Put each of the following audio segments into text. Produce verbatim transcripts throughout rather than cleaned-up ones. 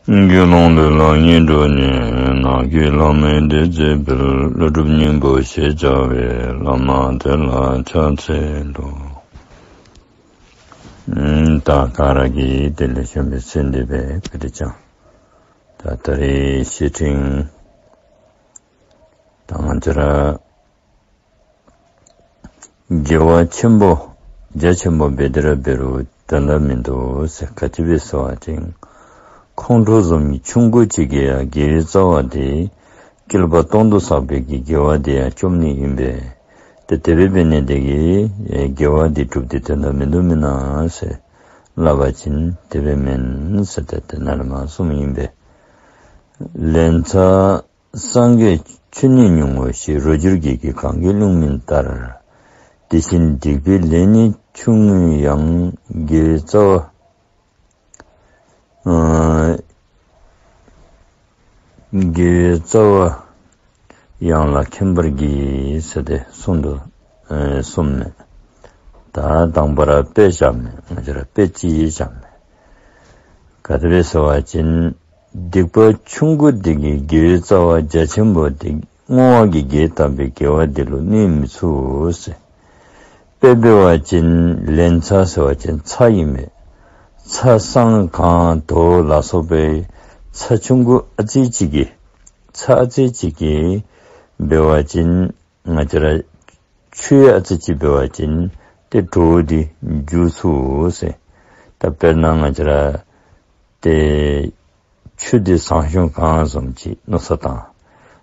དགེ་སློང་དེ་ལ་སྙིང་བྲོ་ནས། ནགས་ཀྱི་བླ་མའི་སྡེ་མཛེས་པའི། ཀླུ་སྒྲུབ་སྙིང་པོ་ཞེས་བྱ་བའི། བླ་མ་དེ་ལ་ཕྱག་འཚལ་ལོ། ད་ག་ར་གིས་དེ་ལས་གཞན་པའི་ཚེ་འདི་བའི་བཀའ་དྲིན་ཅན། ད་ད་རེས་བཤེས་སྤྲིང་དང་ང་བཅས་ར་དགེ་བ་ཆེན་པོ་རྒྱ་ཆེན་པོ་འབད་དེ་ར་འབད་རུང་དོན་དག་མིན་འདུག་ཟེར། ག་ཅི་སྦེ་ཟེར་བ་ཅིན་ཁོང་ཁྲོ་བཟུམ་གྱི་ཆུང་ཀུ་ཅིག་གིས་ཡང་དགེ་བའི་རྩ་བ་དེ་བསྐལ་པ་སྟོང་དུ་བསགས་པའི་གི་དགེ་བ་དེ་ཡང་བཅོམ་ནི་ཨིན་པས། ཏེ་དེ་སྦེ་འབད་ནི་དེ་གིས་དགེ་བ་དེ་སྒྲུབ་སྟེ་དོན་དག་མིན་འདུག་མེན་ན་ཟེར་སླབ་པ་ཅིན་དེ་སྦེ་མེན་ཟེར་ཏེ་དེ་ནང་ལས་མར་གསུངམ་ཨིན་པས། ལན་ཚྭ་སངས་རྒྱས་ཆུ་ནི་ཉུང་ངུ་ཞིག། རོ་བསྒྱུར་གྱི་གི་གངྒཱའི་ཀླུང་མིན་ལྟར། དེ་བཞིན་སྡིག་པའི་ལས་ནི་ཆུང་ངུ་ཡང་། དགེ་བའི་རྩ་བ་ཨ་དགེ་བའི་རྩ་བ་ཡང་ལ་མཁྱེན་པར་གྱིས་ཟེར་ཏེ་གསུངས་འདུག། ཨེ་གསུངམ་མས། ད་དང་པ་ར་དཔེ་བཞགཔ་མས། ང་བཅས་ར་དཔེ་ཅིག་བཞགཔ་མས། ག་དེ་སྦེ་ཟེར་བ་ཅིན་སྡིག་པ་ཆུང་ཀུ་དེ་གིས་དགེ་བའི་རྩ་བ་རྒྱ་ཆེན་པོ་དེ་བསྔོ་བ་གིས་རྒྱས་བཏབ་པའི་དགེ་བ་དེ་ལུ་གནོད་མི་ཚུགས་ཟེར། དཔེ་འབད་བ་ཅིན་ལན་ཚྭ་ཟེར་བ་ཅིན་ཚྭ་ཨིན་མས། ཚྭ་སྲང་གང་དོ་ལ་སོགས་པའི་ཚྭ་ཆུང་ཀུ་ཨ་ཙི་ཅིག་གིས་ཚྭ་ཨ་ཙི་ཅིག་གིས་འབད་བ་ཅིན་ང་བཅས་ར་ཆུ་ཡང་ཨ་ཙི་ཅིག་འབད་བ་ཅིན་ཏེ་བྲོཝ་འདི་འགྱུར་ཚུགས་ཟེར། ད་དཔེར་ན་ང་བཅས་ར་ཏེ་ཆུ་འདི་ཟངས་གཞོང་གང་བཟུམ་ཅིག་མནོ་བསམ་བཏང་།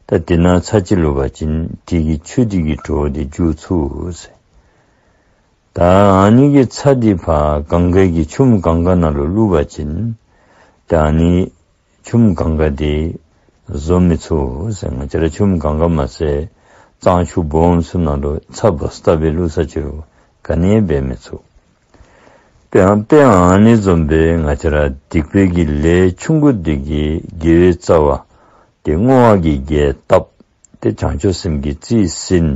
ད་དེ་ནང་ཚྭ་ཅིག་བླུགས་པ་ཅིན་དེ་གི་ཆུ་དེ་གི་བྲོཝ་འདི་འགྱུར་ཚུགས་ཟེར། ད་ཨ་ནི་གི་ཚྭ་འདི་ཕར་གངྒཱ་གི་ཆུ་མོ་གངྒཱ་ནང་ལུ་བླུགས་པ་ཅིན་ད་ཨ་ནི་ཆུ་མོ་གངྒཱ་འདི་བཟོ་མི་ཚུགས་ཟེར། ང་བཅས་ར་ཆུ་མོ་གངྒཱ་མ་ཚད་གཙང་ཆུ་སྦོམ་ཚུ་ནང་ལུ་ཚྭ་བུ་སྟབས་སྦེ་བླུགས་ས་ཅིག་རུང་ག་ནི་འབད་མི་ཚུགས། དཔེ་ཨ་དཔེ་ཨ་ནི་བཟུམ་སྦེ་ང་བཅས་ར་སྡིག་པའི་གི་ལས་ཆུང་ཀུ་འདི་གིས་དགེ་བའི་རྩ་བ་དེ་བསྔོ་བ་གིས་རྒྱས་བཏབ་སྟེ་བྱང་ཆུབ་སེམས་ཀྱིས་རྩིས་ཟིན་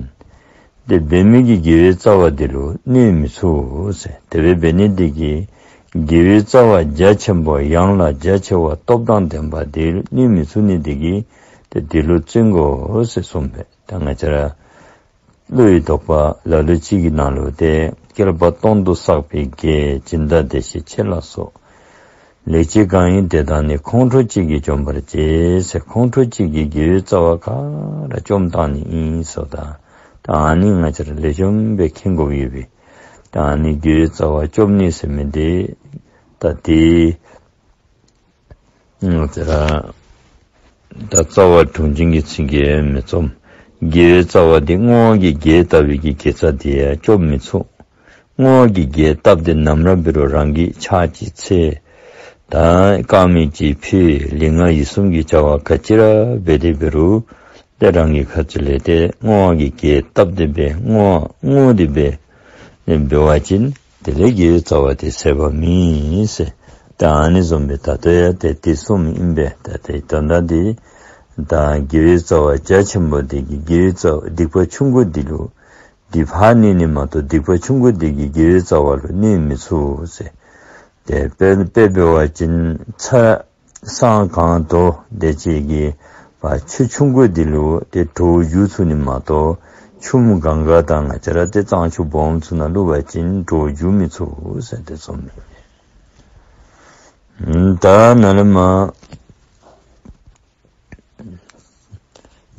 ཏེ་འབད་མི་གི་དགེ་བའི་རྩ་བ་དེ་ལུ་གནོད་མི་ཚུགས་ཟེར། དེ་སྦེ་འབད་ནི་དེ་གིས་དགེ་བའི་རྩ་བ་རྒྱ་ཆེན་པོ་ཡང་ལ་རྒྱ་ཆེ་བ་སྟོབས་དང་ལྡན་པ་དེ་ལུ་གནོད་མི་ཚུགས་ནི་དེ་གིས་ཏེ་དེ་ལུ་བརྩོན་དགོ་ཟེར་གསུངས་པས། ད་ང་བཅས་ར་བློ་ཡི་དོགས་པ་ལ་ལུ་ཅིག་གི་ནང་ལུ་ཏེ་བསྐལ་པ་སྟོང་དུ་བསགས་པའི་དགེ། སྦྱིན་དང་བདེ་གཤེགས་མཆོད་ལ་སོགས། ལེགས་སྤྱད་གང་ཡིན་དེ་དག་ནི། ཁོང་ཁྲོ་གཅིག་གིས་འཇོམས་པར་བྱེད། ཟེར་ཁོང་ཁྲོ་གཅིག་གིས་དགེ་བའི་རྩ་བ་ག་ར་བཅོམ་བཏང་ནི་ཨིན་ཟེརཝ་ད། ད་ཨ་ནི་ང་བཅས་ར་ལེགས་ཤོམ་སྦེ་མཁྱེན་དགོཔ་ཡོད་པས། ད་ཨ་ནི་དགེ་བའི་རྩ་བ་བཅོམ་ནི་ཟེར་མི་འདི་ད་དེ་ང་བཅས་ར་ད་རྩ་བ་དྲུང་འབྱིན་གྱི་ཚིག་གིས་མི་རྩོམ། དགེ་བའི་རྩ་བ་འདི་བསྔོ་བ་གིས་རྒྱས་བཏབ་པའི་གི་དགེ་རྩ་དེ་ཡང་བཅོམ་མི་ཚུགས། བསྔོ་བ་གིས་རྒྱས་བཏབ་སྟེ་ནམ་ར་འབད་རུང་རང་གིས་ཕྱག་ཅིག་འཚལ། ད་དཀར་མེ་ཅིག་ཕུལ། ལུས་ངག་ཡིད་གསུམ་གྱི་བྱ་བ་ག་ཅི་ར་འབད་དེ་འབད་རུང་ཏེ་རང་གིས་ཁ་ཙ་ལས་ཏེ་བསྔོ་བ་གིས་རྒྱས་བཏབ་སྟེ་སྦེ་བསྔོ་བ་བསྔོ་སྟེ་སྦེ་འབད་བ་ཅིན་དེ་ལས་དགེ་བའི་རྩ་བ་དེ་ཟད་པ་མེད་ཟེར། ད་ཨ་ནི་བཟུམ་སྦེ་ད་ལྟོ་ཡང་ཏེ་དེ་གསུངམ་ཨིན་པས། ད་དེ་དོན་དག་འདི་ད་དགེ་བའི་རྩ་བ་རྒྱ་ཆེན་པོ་འདི་གིས་དགེ་བའི་རྩ་བ་སྡིག་པ་ཆུང་ཀུ་འདི་ལུ་འདི་ཕར་གནོད་ནི་མ་གཏོགས་སྡིག་པ་ཆུང་ཀུ་འདི་གིས་དགེ་བའི་རྩ་བ་ལུ་གནོད་མི་ཚུགས་ཟེར། ཏེ་དཔེ་དཔེ་འབད་བ་ཅིན་ཚྭ་སྲང་གང་དོ་དེ་ཅིག་གིས་ཕར་ཆུ་ཆུང་ཀུ་འདི་ལུ་ཏེ་བྲོཝ་འགྱུར་ཚུགས་ནི་མ་གཏོགས་ཆུ་མོ་གངྒཱ་དང་ང་བཅས་ར་ཏེ་གཙང་ཆུ་སྦོམ་ཚུ་ནང་བླུགས་པ་ཅིན་བྲོཝ་འགྱུར་མི་ཚུགས་ཟེར་ཏེ་གསུངམ་མས། ད་ནཱ་ལས་མར་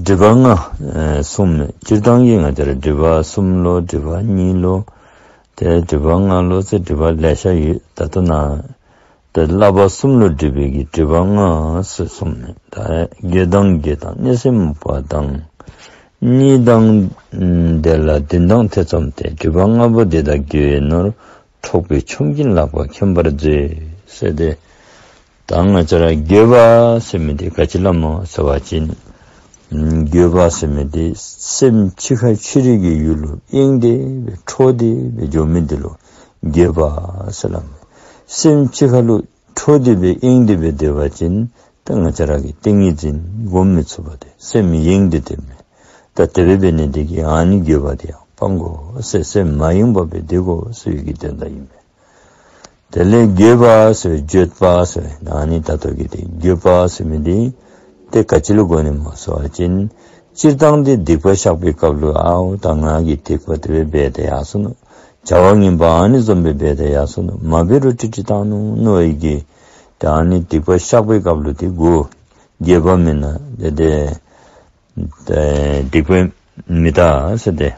སྒྲིབ་པ་ལྔ་ཨེ་གསུངམ་མས། སྤྱིར་བཏང་གི་ང་བཅས་ར་སྒྲིབ་པ་གསུམ་ལོ་སྒྲིབ་པ་གཉིས་ལོ་ཏེ་སྒྲིབ་པ་ལྔ་ལོ་ཟེར་སྒྲིབ་པ་ལེ་ཤ་ཡོད། ད་ལྟོ་ནཱ་ཏེ་བསླབ་པ་གསུམ་ལུ་སྒྲིབ་པའི་གི་སྒྲིབ་པ་ལྔ་ཟེར་གསུངམ་མས། ད་དགེ་དང་བགེགས་དང་གནོད་སེམས་སྨུག་པ་དང་། གཉིས་དང་དེ་ལ་བདུན་དང་ཐེ་ཚོམ་སྟེ། སྒྲིབ་པ་ལྔ་པོ་འདི་དག་འགྱོད་པའི་ནོར། འཕྲོག་པའི་ཆོམ་གྱིས་ལག་པ་ཁེངས་པར་མཛོད། ཟེར་ཏེ་ད་ང་བཅས་ར་འགྱོད་པ་ཟེར་མི་འདི་ག་ཅི་སླབ་སྨོ་ཟེར་བ་ཅིན་འགྱོད་པ་ཟེར་མི་འདི་སེམས་འཆི་ཁ་ཤི་རན་གྱི་ཡུལ་ལུ་གཡེང་སྟེ་སྦེ་འཕྲོ་སྟེ་སྦེ་འགྱོ་མི་འདི་ལུ་འགྱོད་པ་ཟེར་སླབ་མས། སེམས་འཆི་ཁ་ལུ་འཕྲོ་སྟེ་སྦེ་གཡེང་སྟེ་སྦེ་སྡོད་པ་ཅིན་ད་ང་བཅས་ར་གིས་ཏིང་ངེ་འཛིན་སྒོམ་མི་ཚུགས་པ་དེ་སེམས་གཡེང་སྟེ་སྡོདཔ་མས། ད་དེ་སྦེ་འབད་ནི་དེ་གིས་ཨ་ནི་འགྱོད་པ་དེ་ཡང་སྤང་དགོ་ཟེར་སེམས་མ་གཡེང་བར་སྦེ་སྡོད་དགོ་ཟེར་བའི་གི་དོན་དག་ཨིན་པས། དེ་ལས་འགྱོད་པ་ཟེར་བའི་འགྱོད་པ་ཟེར་བའི་ཨ་ནི་ད་ལྟོ་གི་དེ་འགྱོད་པ་ཟེར་མི་དེ་ཏེ་ག་ཅི་ལུ་གོ་ནི་སྨོ་ཟེར་བ་ཅིན་སྤྱིར་བཏང་དེ་སྡིག་པ་བཤགས་པའི་སྐབས་ལུ་ཨའོ་ད་ང་གིས་སྡིག་པ་དེ་སྦེ་འབད་དེ་ཡར་སོ་ནུག། བྱ་བ་ངན་པ་ཨ་ནི་བཟུམ་སྦེ་འབད་དེ་ཡར་སོ་ནུག། མ་འབད་རུང་ཏིག་ཏིག་བཏང་ནུག་མནོ་བའི་གི་ཏེ་ཨ་ནི་སྡིག་པ་བཤགས་པའི་སྐབས་ལུ་དེ་གོ། འགྱོད་པ་མེད་ན་དེ་དེ་ཏེ་སྡིག་པ་མི་དག་ཟེར་ཏེ།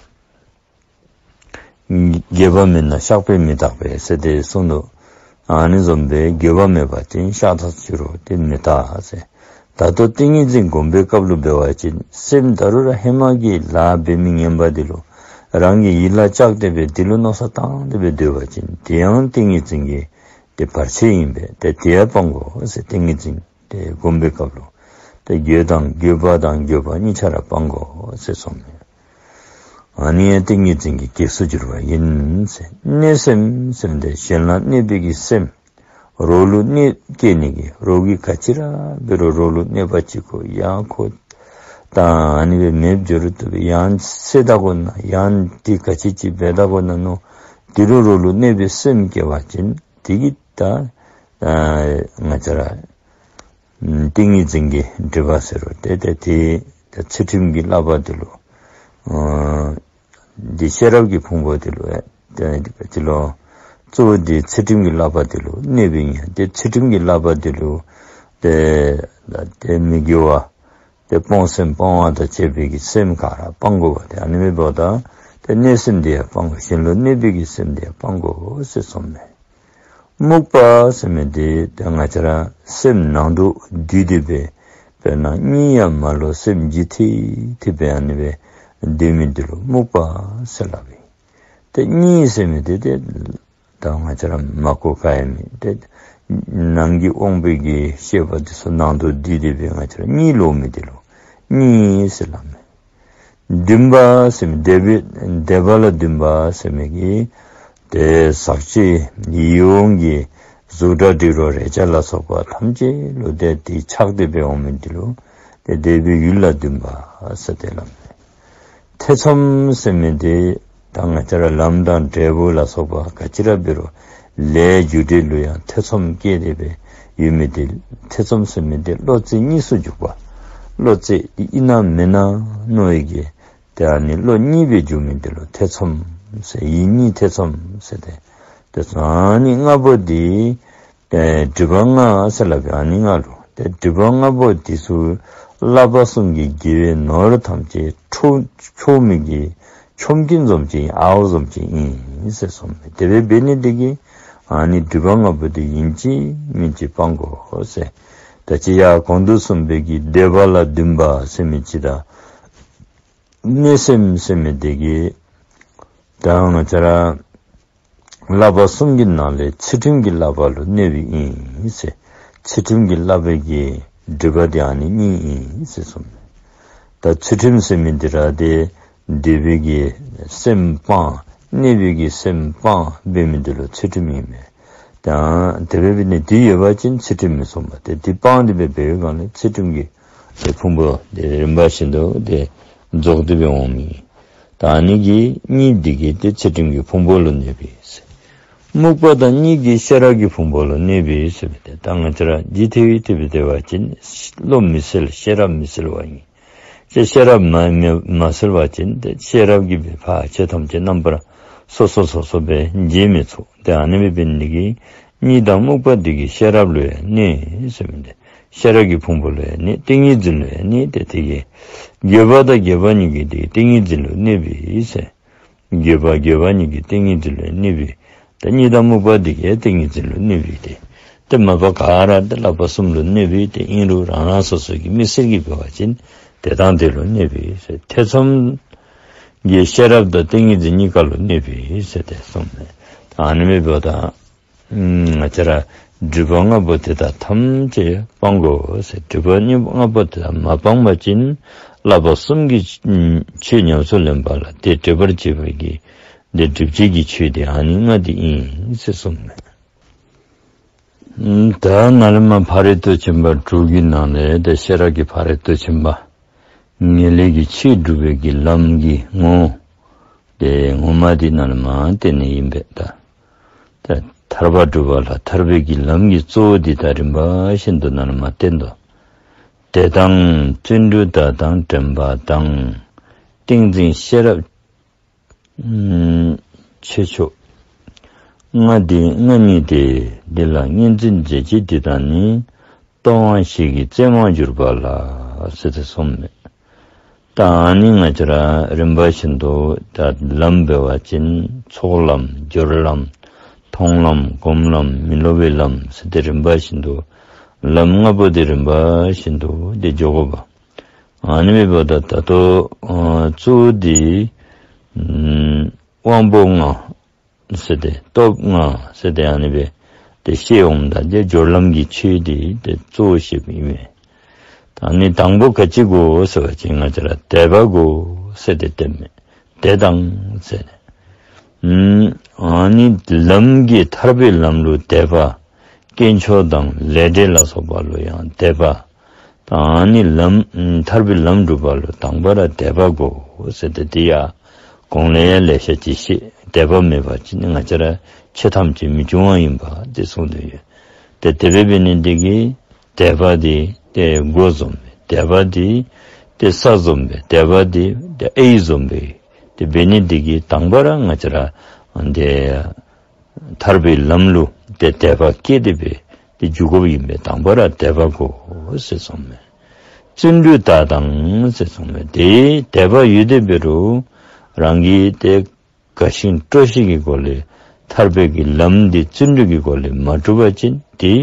འགྱོད་པ་མེད་ན་བཤགས་པས་མི་དག་པས་ཟེར་ཏེ་གསུངས་ནུག། ཨ་ནི་བཟུམ་སྦེ་འགྱོད་པ་མེད་པ་ཅིན་བཤགས་ཐབས་ཅིག་རུང་དེ་མི་དག་ཟེར། ད་ལྟོ་ཏིང་ངེ་འཛིན་སྒོམ་པའི་སྐབས་ལུ་འབད་བ་ཅིན་སེམས་ད་རུང་ར་ཧེ་མ་གི་ལཱ་འབད་མི་ངན་པ་དེ་ལུ་རང་གི་ཡིད་ལ་གཅགས་ཏེ་སྦེ་དེ་ལུ་མནོ་བསམ་བཏང་སྟེ་སྦེ་སྡོད་པ་ཅིན་དེ་ཡང་ཏིང་ངེ་འཛིན་གྱི་དེ་བར་ཆད་ཨིན་པས། ཏེ་དེ་ཡང་སྤང་དགོ་ཟེར། ཏིང་ངེ་འཛིན་དེ་སྒོམ་པའི་སྐབས་ལུ་ཏེ་འགྱོད་དང་འགྱོད་པ་དང་འགྱོད་པ་གཉིས་ཆ་ར་སྤང་དགོ་ཟེར་གསུངས་མས། ཨ་ནི་ཡང་ཏིང་ངེ་འཛིན་གྱི་གེགས་སུ་འགྱུར་བ་ཡིན་ཟེར། གནོད་སེམས་ཟེར་མི་དེ་གཞན་ལ་གནོད་པའི་གི་སེམས། རོགས་ལུ་གནོད་སྐྱེལ་ནི་གི་རོགས་ཀྱིས་ག་ཅི་ར་འབད་རུང་རོགས་ལུ་གནོད་པ་ཅིག་གོ་ཡང་ཁོ་ད་ཨ་ནི་སྦེ་མེདཔ་འགྱོ་རུང་བཏུབ་པས། ཡང་བསད་ད་དགོ་ན་ཡང་དེ་ག་ཅི་ཅིག་འབད་ད་དགོ་ན་མནོ། དེ་ལུ་རོགས་ལུ་གནོད་པའི་སེམས་སྐྱེ་བ་ཅིན་དེ་གིས་ད་ཨ་ང་བཅས་ར་ཏིང་ངེ་འཛིན་གྱི་སྒྲིབ་པ་ཟེར་རུང་ཏེ་ཏེ་དེ་ཚུལ་ཁྲིམས་ཀྱི་བསླབ་པ་དེ་ལུ་ཨ་འདི་ཤེས་རབ་ཀྱི་ཕུང་པོ་དེ་ལུ་ཨེ་ཏེ་དེ་ལུ་གཙོ་བོ་འདི་ཚུལ་ཁྲིམས་ཀྱི་བསླབ་པ་དེ་ལུ་གནོད་པའི་ཉེས། ཏེ་ཚུལ་ཁྲིམས་ཀྱི་བསླབ་པ་དེ་ལུ་ཏེ་ཏེ་མི་དགེ་བ་ཏེ་སྤོང་སེམས་སྤོང་བ་དང་བཅས་པའི་གི་སེམས་ག་ར་སྤང་དགོ་པ་ཏེ་ཨ་ནི་མེན་པ་ད་ཏེ་གནོད་སེམས་དེ་ཡང་སྤང་དགོ། གཞན་ལུ་གནོད་པའི་གི་སེམས་དེ་ཡང་སྤང་དགོ་ཟེར་གསུངས་མས། རྨུགས་པ་ཟེར་མི་དེ་ཏེ་ང་བཅས་ར་སེམས་ནང་དུ་བསྡུས་ཏེ་སྦེ་དཔེར་ན་གཉིད་ཡང་མ་ལོག་སེམས་ལྗིད་ཐིབ་ཐིབ་སྦེ་ཨ་ནི་སྦེ་སྡོད་མི་དེ་ལུ་རྨུགས་པ་ཟེར་སླབ་ཨིན། ཏེ་གཉིད་ཟེར་མི་དེ་ཏེ་ད་ང་བཅས་ར་མ་གོ་ག་ཡང་མེད། ཏེ་ནང་གི་དབང་པོའི་གི་ཤེས་པ་དེ་ཚུ་ནང་དུ་བསྡུས་ཏེ་སྦེ་ང་བཅས་ར་གཉིད་ལོག་མི་དེ་ལུ་གཉིད་ཟེར་སླབ་མས། འདུན་པ་ཟེར་མི་འདོད་པའི་འདོད་པ་ལ་འདུན་པ་ཟེར་མི་གི་ཏེ་ཟག་བཅས་ཡིད་འོང་གི་གཟུགས་སྒྲ་དྲི་རོ་རེག་བྱ་ལ་སོགས་པ་ཐམས་ཅད་ལུ་ཏེ་དེ་ཆགས་ཏེ་སྦེ་འོང་མི་དེ་ལུ་ཏེ་འདོད་པའི་ཡུལ་ལ་འདུན་པ་ཟེར་ཏེ་སླབ་མས། ཐེ་ཚོམ་ཟེར་མི་དེ་ད་ང་བཅས་ར་ལམ་དང་འབྲས་བུ་ལ་སོགས་པ་ག་ཅི་ར་འབད་རུང་ལས་རྒྱུ་འབྲས་ལུ་ཡང་ཐེ་ཚོམ་སྐྱེས་ཏེ་སྦེ་ཡོད་མི་དེ་ཐེ་ཚོམ་ཟེར་མི་དེ་བློ་རྩེ་གཉིས་སུ་འཇུག་པ། བློ་རྩེ་ཨིན་ན་མེན་ན་མནོ་བའི་གི་ཏེ་ཨ་ནི་བློ་གཉིས་སྦེ་འཇུག་མི་དེ་ལུ་ཐེ་ཚོམ་ཟེར། ཡིད་གཉིས་ཐེ་ཚོམ་ཟེར་ཏེ། ཏེ་ཨ་ནི་ལྔ་པོ་དེ་ཏེ་སྒྲིབ་པ་ལྔ་ཟེར་སླབ་པའི་ཨ་ནི་ལྔ་ལུ་ཏེ་སྒྲིབ་པ་ལྔ་པོ་དེ་ཚུ་བསླབ་པ་གསུམ་གྱི་དགེ་བའི་ནོར་ཐམས་ཅད་འཕྲོག་འཕྲོག་མི་གི་ཆོམ་རྐུན་བཟུམ་ཅིག་ཨརཝ་བཟུམ་ཅིག་ཨིན་ཟེར་གསུངས་མས། དེ་སྦེ་འབད་ནི་དེ་གིས་ཨ་ནི་སྒྲིབ་པ་ལྔ་པོ་དེ་ཨིན་ཅི་མིན་ཅི་སྤང་དགོ་ཟེར། ད་ཅི་ཡང་གོང་དུ་གསུངས་པའི་གི་འདོད་པ་ལ་འདུན་པ་ཟེར་མི་ཅིག་དང་གནོད་སེམས་ཟེར་མི་དེ་གིས་ད་ང་བཅས་ར་བསླབ་པ་གསུམ་གྱི་ནང་ལས་ཚུལ་ཁྲིམས་ཀྱི་བསླབ་པ་ལུ་གནོད་པའི་ཨིན་ཟེར། ཚུལ་ཁྲིམས་ཀྱི་བསླབ་པའི་གི་སྒྲིབ་པ་དེ་ཨ་ནི་གཉིས་ཨིན་ཟེར་གསུངས་མས། ད་ཚུལ་ཁྲིམས་ཟེར་མི་དེ་ར་ཏེ་འདོད་པའི་གི་སེམས་སྤང་གནོད་པའི་གི་སེམས་སྤང་འབད་མི་དེ་ལུ་ཚུལ་ཁྲིམས་ཨིན་མས། ད་དེ་སྦེ་འབད་ནི་དེ་ཡོད་པ་ཅིན་ཚུལ་ཁྲིམས་མི་སྲུང་བ། ཏེ་དེ་སྤང་སྟེ་སྦེ་འབད་བའི་སྒང་ལས་ཚུལ་ཁྲིམས་ཀྱི་ཏེ་ཕུང་པོ་དེ་རིམ་པ་བཞིན་དུ་ཏེ་རྫོགས་ཏེ་སྦེ་འོང་མི། ད་ཨ་ནི་གི་གཉིད་འདི་གིས་ཏེ་ཚུལ་ཁྲིམས་ཀྱི་ཕུང་པོ་ལུ་གནོད་པས་ཟེར། རྨུགས་པ་དང་གཉིད་ཀྱིས་ཤེས་རབ་ཀྱི་ཕུང་པོ་ལུ་གནོད་པས་ཟེར་མི་དེ་ད་ང་བཅས་ར་ལྗིད་ཐིབ་ཐིབ་སྦེ་སྡོད་པ་ཅིན་བློ་མི་གསལ་ཤེས་རབ་མི་གསལ་བ་ཨིན། ཏེ་ཤེས་རབ་མ་མི་མ་གསལ་བ་ཅིན་ཏེ་ཤེས་རབ་ཀྱིས་སྦེ་ཕར་ཕྱོགས་ཐམས་ཅད་རྣམ་པར་སོ་སོ་སོ་སོ་སྦེ་འབྱེད་མི་ཚུགས། ཏེ་ཨ་ནི་སྦེ་འབད་ནི་གིས་གཉིད་དང་རྨུགས་པ་འདི་གིས་ཤེས་རབ་ལུ་ཡང་གནོད་ཟེར་མི་དེ། ཤེས་རབ་ཀྱི་ཕུང་པོ་ལུ་ཡང་གནོད། ཏིང་ངེ་འཛིན་ལུ་ཡང་གནོད། ཏེ་དེ་གིས་འགྱོད་པ་དང་འགྱོད་པ་གཉིས་ཀྱིས་ཏེ་ཏིང་ངེ་འཛིན་ལུ་གནོད་པས་ཟེར། འགྱོད་པ་འགྱོད་པ་གཉིས་ཀྱིས་ཏིང་ངེ་འཛིན་ལུ་གནོད་པས། ཏེ་གཉིད་དང་རྨུགས་པ་འདི་གིས་ཏིང་ངེ་འཛིན་ལུ་གནོད་པས་ཏེ། ཏེ་མ་པ་ག་ར་ཏེ་བསླབ་པ་གསུམ་ལུ་གནོད་པས་ཏེ། ཨིན་རུང་རང་རང་སོ་སོ་གི་དམིགས་བསལ་གྱིས་འབད་བ་ཅིན་དེ་དང་དེ་ལུ་གནོད་པས་ཟེར། ཐེ་ཚོམ་གྱིས་ཤེས་རབ་དང་ཏིང་ངེ་འཛིན་གཉིས་ཀ་ལུ་གནོད་པས་ཟེར་ཏེ་གསུངས་མས། ཨ་ནི་མེན་པ་ད་ང་བཅས་ར་སྒྲིབ་པ་ལྔ་པོ་དེ་དག་ཐམས་ཅད་སྤང་དགོ་ཟེར། སྒྲིབ་པ་ལྔ་པོ་དེ་དག་མ་སྤངས་པ་ཅིན་བསླབ་པ་གསུམ་གྱི་ཆོས་ཉམས་སུ་ལེན་པ་ལ་དེ་སྒྲིབ་པར་བྱེད་པའི་གི་དེ་སྒྲིབ་བྱེད་ཀྱི་ཆོས་དེ་ཨ་ནི་ལྔ་དེ་ཨིན་ཟེར་གསུངས་མས། ད་ནཱ་ལས་མར་ཕ་རོལ་ཏུ་ཕྱིན་པ་དྲུག་གི་ནང་ལས་དེ་ཤེས་རབ་ཀྱི་ཕ་རོལ་ཏུ་ཕྱིན་པ་ངེས་ལེགས་ཀྱི་ཆོས་སྒྲུབ་པའི་གི་ལམ་གྱི་ངོ་བོ་དེ་ངོ་མ་དེ་ནཱ་ལས་མར་བསྟན་ནི་ཨིན་པས། ད་ད་ ཐར་པ་སྒྲུབ་པ་ལ་ཐར་པའི་གི་ལམ་གྱི་གཙོ་བོ་འདི་ད་རིམ་པ་བཞིན་དུ་ནཱ་ལུ་མར་བསྟན་དོ། དད་དང་བརྩོན་འགྲུས་དག་དང་དྲན་པ་དང་། ཏིང་འཛིན་ཤེས་རབ་ཨམ་ཆོས་མཆོག་ལྔ་འདི་ལྔ་ཉིད་དེ། འདི་ལ་སྔོན་འཛིན་མཛད་ཅིང་འདི་དག་ནི། སྟོབས་དབང་བཞི་གིས་རྩེ་མོར་གྱུར་པ་ལ། ཟེར་ཏེ་གསུངསམ་མས། ད་ཨ་ནི་ང་བཅས་ར་རིམ་པ་བཞིན་དུ་ད་ལམ་འབད་བ་ཅིན་ཚོགས་ལམ་སྦྱོར་ལམ་མཐོང་ལམ་སྒོམ་ལམ་མི་སློབ་པའི་ལམ་ཟེར་ཏེ་རིམ་པ་བཞིན་དུ་ལམ་ལྔ་པོ་འདི་རིམ་པ་བཞིན་དུ་འདི་འགྱོ་དགོ་པས། ཨ་ནི་འབདཝ་ད་ད་ལྟོ་ཨ་གཙོ་བོ་འདི་ཨམ་དབང་པོ་ལྔ་ཟེར་ཏེ་སྟོབས་ལྔ་ཟེར་ཏེ་ཨ་ནི་སྦེ་ཏེ་བཤད་འོངམ་ད་ཏེ་སྦྱོར་ལམ་གྱི་ཆོས་འདི་ཏེ་གཙོ་བོ་བཤདཔ་ཨིན་མས། ད་ཨ་ནི་དང་པོ་ག་ཅི་དགོ་ཟེར་བ་ཅིན་ང་བཅས་ར་དད་པ་དགོ་ཟེར་ཏེ་བསྟནམ་མས། དད་དང་ཟེར། ཨམ་ཨ་ནི་ལམ་གྱི་ཐར་པའི་ལམ་ལུ་དད་པ། དཀོན་མཆོག་དང་ལས་འབྲས་ལ་སོགས་པ་ལུ་ཡང་དད་པ། ད་ཨ་ནི་ལམ་ཨམ་ཐར་པའི་ལམ་སྒྲུབ་པ་ལུ་དང་པ་ར་དད་པ་དགོ་ཟེར་ཏེ་དེ་ཡང་གོང་ལས་ཡང་ལེ་ཤ་ཅིག་བཤད། དད་པ་མེད་པ་ཅིན་ང་བཅས་ར་ཆོས་ཐམས་ཅད་མི་འབྱུང་བ་ཨིན་པ་དེ་གསུངས་ཏེ་ཡོད། ཏེ་དེ་སྦེ་འབད་ནི་འདི་གིས་དད་པ་འདི་ཏེ་སྒོ་བཟུམ་སྦེ་དད་པ་འདི་ཏེ་ས་བཟུམ་སྦེ་དད་པ་འདི་ཏེ་གཡས་བཟུམ་སྦེ་དེ་འབད་ནི་འདི་གིས་དང་པ་ར་ང་བཅས་ར་ཏེ་ཐར་པའི་ལམ་ལུ་ཏེ་དད་པ་བསྐྱེད་དེ་སྦེ་ཏེ་འགྱོ་དགོཔ་ཨིན་པས། དང་པ་ར་དད་པ་དགོ་ཟེར་གསུངསམ་མས། བརྩོན་འགྲུས་དག་དང་ཟེར་གསུངསམ་མས། ཏེ་དད་པ་ཡོད་དེ་འབད་རུང་རང་གིས་ཏེ་དགའ་ཞིང་སྤྲོ་ཞིང་གི་སྒོ་ལས་ཐར་པའི་གི་ལམ་འདི་བརྩོན་འགྲུས་ཀྱི་སྒོ་ལས་མ་སྒྲུབ་པ་ཅིན་ཏེ་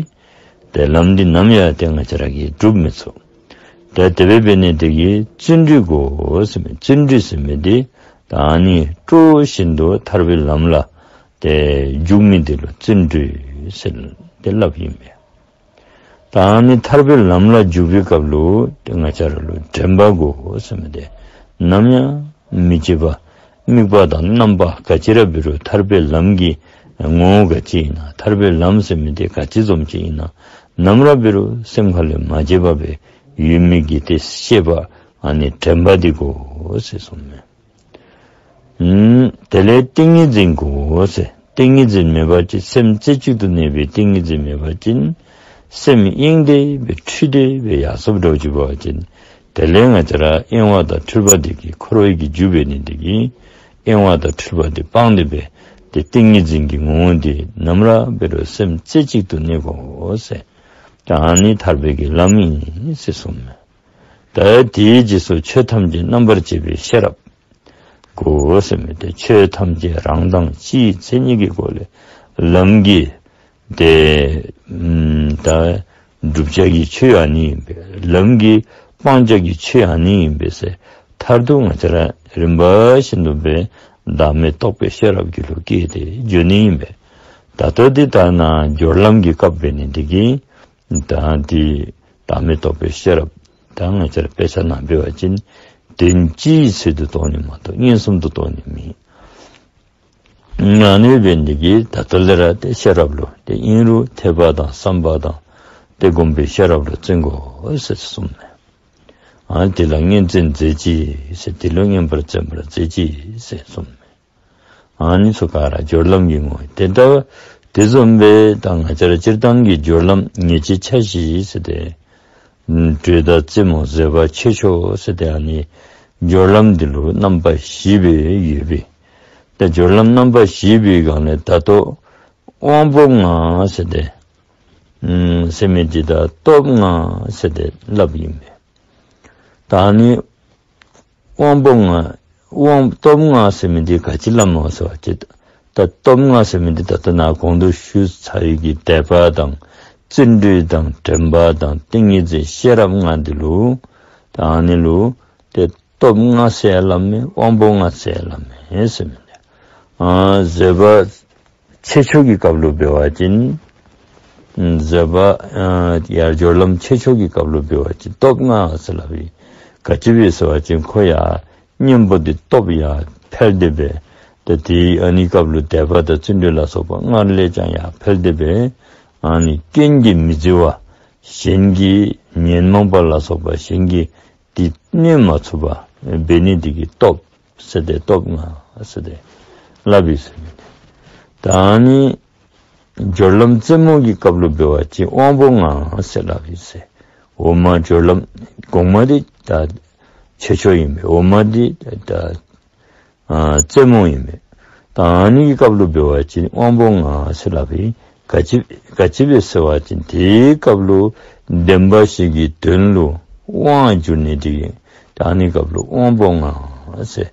ཏེ་ལམ་འདི་ནམ་ཡང་ཏེ་ང་བཅས་ར་གིས་སྒྲུབ་མི་ཚུགས། ཏེ་དེ་སྦེ་འབད་ནི་འདི་གིས་བརྩོན་འགྲུས་དགོ་ཟེར་མི་བརྩོན་འགྲུས་ཟེར་མི་འདི་ད་ཨ་ནི་སྤྲོ་བཞིན་དུ་ཐར་པའི་ལམ་ལ་ཏེ་འཇུག་མི་འདི་ལུ་བརྩོན་འགྲུས་ཟེར་ཏེ་སླབ་ཨིན་པས། ད་ཨ་ནི་ཐར་པའི་ལམ་ལ་འཇུག་པའི་སྐབས་ལུ་ཏེ་ང་བཅས་ར་ལུ་དྲན་པ་དགོ་ཟེར་མི་འདི་ནམ་ཡང་མི་བརྗེད་པ། དམིགས་པ་དང་རྣམ་པ་ག་ཅི་ར་འབད་རུང་ཐར་པའི་ལམ་གྱི་ངོ་བོ་ག་ཅི་ཨིན་ན་ཐར་པའི་ལམ་ཟེར་མི་འདི་ག་ཅི་བཟུམ་ཅིག་ཨིན་ན་ནམ་ར་འབད་རུང་སེམས་ཁ་ལས་མ་བརྗེད་པ་སྦེ་ཡོད་མི་གི་ཏེ་ཤེས་པ་ཨ་ནི་དྲན་པ་འདི་དགོ་ཟེར་གསུངསམ་མས། ཨམ་དེ་ལས་ཏིང་ངེ་འཛིན་དགོ་ཟེར། ཏིང་ངེ་འཛིན་མེད་པ་ཅིན་སེམས་རྩེ་གཅིག་ཏུ་གནས་པའི་ཏིང་ངེ་འཛིན་མེད་པ་ཅིན་སེམས་གཡེངས་ཏེ་སྦེ་འཁྲུལ་ཏེ་སྦེ་ཡར་སོངམ་འདྲཝ་ཅིག་འབད་བ་ཅིན་དེ་ལས་ང་བཅས་ར་གཡེང་བ་དང་འཁྲུལ་པ་འདི་གིས་འཁོར་བའི་གི་རྒྱུ་འབད་ནི་འདི་གིས་གཡེང་བ་དང་འཁྲུལ་པ་འདི་སྤངས་ཏེ་སྦེ་ཏེ་ཏིང་ངེ་འཛིན་གྱི་ངོ་བོ་འདི་ནམ་ར་འབད་རུང་སེམས་རྩེ་གཅིག་ཏུ་གནས་དགོ་ཟེར། ད་ཨ་ནི་ཐར་པའི་གི་ལམ་ཨིན་ཟེར་གསུངསམ་མས། ད་དེའི་རྗེས་སུ་ཆོས་ཐམས་ཅད་རྣམ་པར་འབྱེད་པའི་ཤེས་རབ་དགོ་ཟེར་མི་འདི་ཆོས་ཐམས་ཅད་རང་དང་སྤྱིའི་མཚན་ཉིད་ཀྱི་སྒོ་ལས་ལམ་གྱི་ཏེ་ཨམ་ད་བསྒྲུབ་བྱ་གི་ཆོས་ཨ་ནི་ཨིན་པས། ལམ་གྱི་སྤང་བྱ་གི་ཆོས་ཨ་ནི་ཨིན་པས་ཟེར་མཐར་ཐུག་ང་བཅས་ར་རིམ་པ་བཞིན་དུ་སྦེ་བདག་མེད་རྟོགས་པའི་ཤེས་རབ་ཀྱི་ལུ་སྐྱེས་ཏེ་འགྱོ་ནི་ཨིན་པས། ད་ལྟོ་འདི་ད་ནཱ་སྦྱོར་ལམ་གྱི་སྐབས་འབད་ནི་འདི་གིས་ད་འདི་བདག་མེད་རྟོགས་པའི་ཤེས་རབ་ད་ང་བཅས་ར་དཔེ་ཆ་ནང་འབད་བ་ཅིན་དོན་སྤྱིའི་ཚུལ་དུ་རྟོགས་ནི་མ་གཏོགས་མངོན་སུམ་དུ་རྟོགས་ནི་མེད། ཨ་ནི་འབད་ནི་འདི་གིས་ད་ལྟོ་ལས་ར་ཏེ་ཤེས་རབ་ལུ་ཏེ་ཨིན་རུང་ཐོས་པ་དང་བསམ་པ་དང་ཏེ་སྒོམ་པའི་ཤེས་རབ་ལུ་བརྩོན་དགོ་ཟེར་གསུངསམ་མས། ཨ་དེ་ལ་སྔོན་བརྩོན་མཛད་ཅིང་ཟེར་དེ་ལུ་སྔོན་པར་བརྩོན་པར་མཛད་ཅིག་ཟེར་གསུངསམ་མས། ཨ་ནི་ཚུ་ག་ར་སྦྱོར་ལམ་གྱི་ངོ་བོ། དེ་ལྟ་བུ་དེ་བཟུམ་སྦེ་ད་ང་བཅས་ར་སྤྱིར་བཏང་གི་སྦྱོར་ལམ་ངེས་འབྱེད་ཆ་བཞི་ཟེར་ཏེ་ཨམ་དྲོད་དང་རྩེ་མོ་བཟོད་པ་ཆོས་མཆོག་ཟེར་ཏེ་ཨ་ནི་སྦྱོར་ལམ་འདི་ལུ་རྣམ་པ་བཞི་སྦེ་ཡོད་པས། ཏེ་སྦྱོར་ལམ་རྣམ་པ་བཞི་པའི་སྒང་ལས་ད་ལྟོ་དབང་པོ་ལྔ་ཟེར་ཏེ་ཨམ་ཟེར་མི་འདི་དང་སྟོབས་ལྔ་ཟེར་ཏེ་སླབ་ཨིན་པས། ད་ཨ་ནི་དབང་པོ་ལྔ་དབང་སྟོབས་ལྔ་ཟེར་མི་འདི་ག་ཅི་སླབ་སྨོ་ཟེར་བ་ཅིན་ད་སྟོབས་ལྔ་ཟེར་མི་འདི་ད་ལྟོ་ནཱ་གོང་དུ་ཞུ་ཚར་ཡི་གི་དད་པ་དང་བརྩོན་འགྲུས་དང་དྲན་པ་དང་ཏིང་ངེ་འཛིན་ཤེས་རབ་ལྔ་འདི་ལུ་ད་ཨ་ནི་ལུ་ཏེ་སྟོབས་ལྔ་ཟེར་སླབ་མས། དབང་པོ་ལྔ་ཟེར་སླབ་མས་ཟེར་མི་འདི་ཨ་བཟོད་པ་ཆོས་མཆོག་གི་སྐབས་ལུ་འབད་བ་ཅིན་ཨམ་བཟོད་པ་ཨ་ཡར་སྦྱོར་ལམ་ཆོས་མཆོག་གི་སྐབས་ལུ་འབད་བ་ཅིན་སྟོབས་ལྔ་ཟེར་སླབ་ཨིན། ག་ཅི་སྦེ་ཟེར་བ་ཅིན་ཁོ་ཡར་གཉེན་པོ་འདི་སྟོབས་ཡར་འཕེལ་ཏེ་སྦེ་ཏེ་དེ་ཨ་ནི་སྐབས་ལུ་དད་པ་དང་བརྩོན་འགྲུས་ལ་སོགས་པ་སྔར་ལས་ཀྱང་ཡར་འཕེལ་ཏེ་སྦེ་ཨ་ནི་རྐྱེན་གྱིས་མི་བརྫི་བ་གཞན་གྱིས་ཉོན་མོངས་པ་ལ་སོགས་པ་གཞན་གྱིས་འདི་གནོད་མ་ཚུགས་པ་འབད་ནི་འདི་གིས་སྟོབས་ཟེར་ཏེ་སྟོབས་ལྔ་ཟེར་ཏེ་སླབ་ཨིན་ཟེར་མི་འདི། ད་ཨ་ནི་ སྦྱོར་ལམ་རྩེ་མོ་གི་སྐབས་ལུ་འབད་བ་ཅིན་དབང་པོ་ལྔ་ཟེར་སླབ་ཨིན་ཟེར། འོག་མ་སྦྱོར་ལམ་གོང་མ་འདི་ད་ཆོས་མཆོག་ཨིན་པས། འོག་མ་འདི་ད་ཨ་རྩེ་མོ་ཨིན་པས། ད་ཨ་ནི་གི་སྐབས་ལུ་འབད་བ་ཅིན་དབང་པོ་ལྔ་ཟེར་སླབ་ཨིན། ག་ཅི་ག་ཅི་སྦེ་ཟེར་བ་ཅིན་དེའི་སྐབས་ལུ་བདེན་པ་བཞི་གི་དོན་ལུ་དབང་བསྒྱུར་ནི་དེ་གིས་ད་ཨ་ནི་སྐབས་ལུ་དབང་པོ་ལྔ་ཟེར།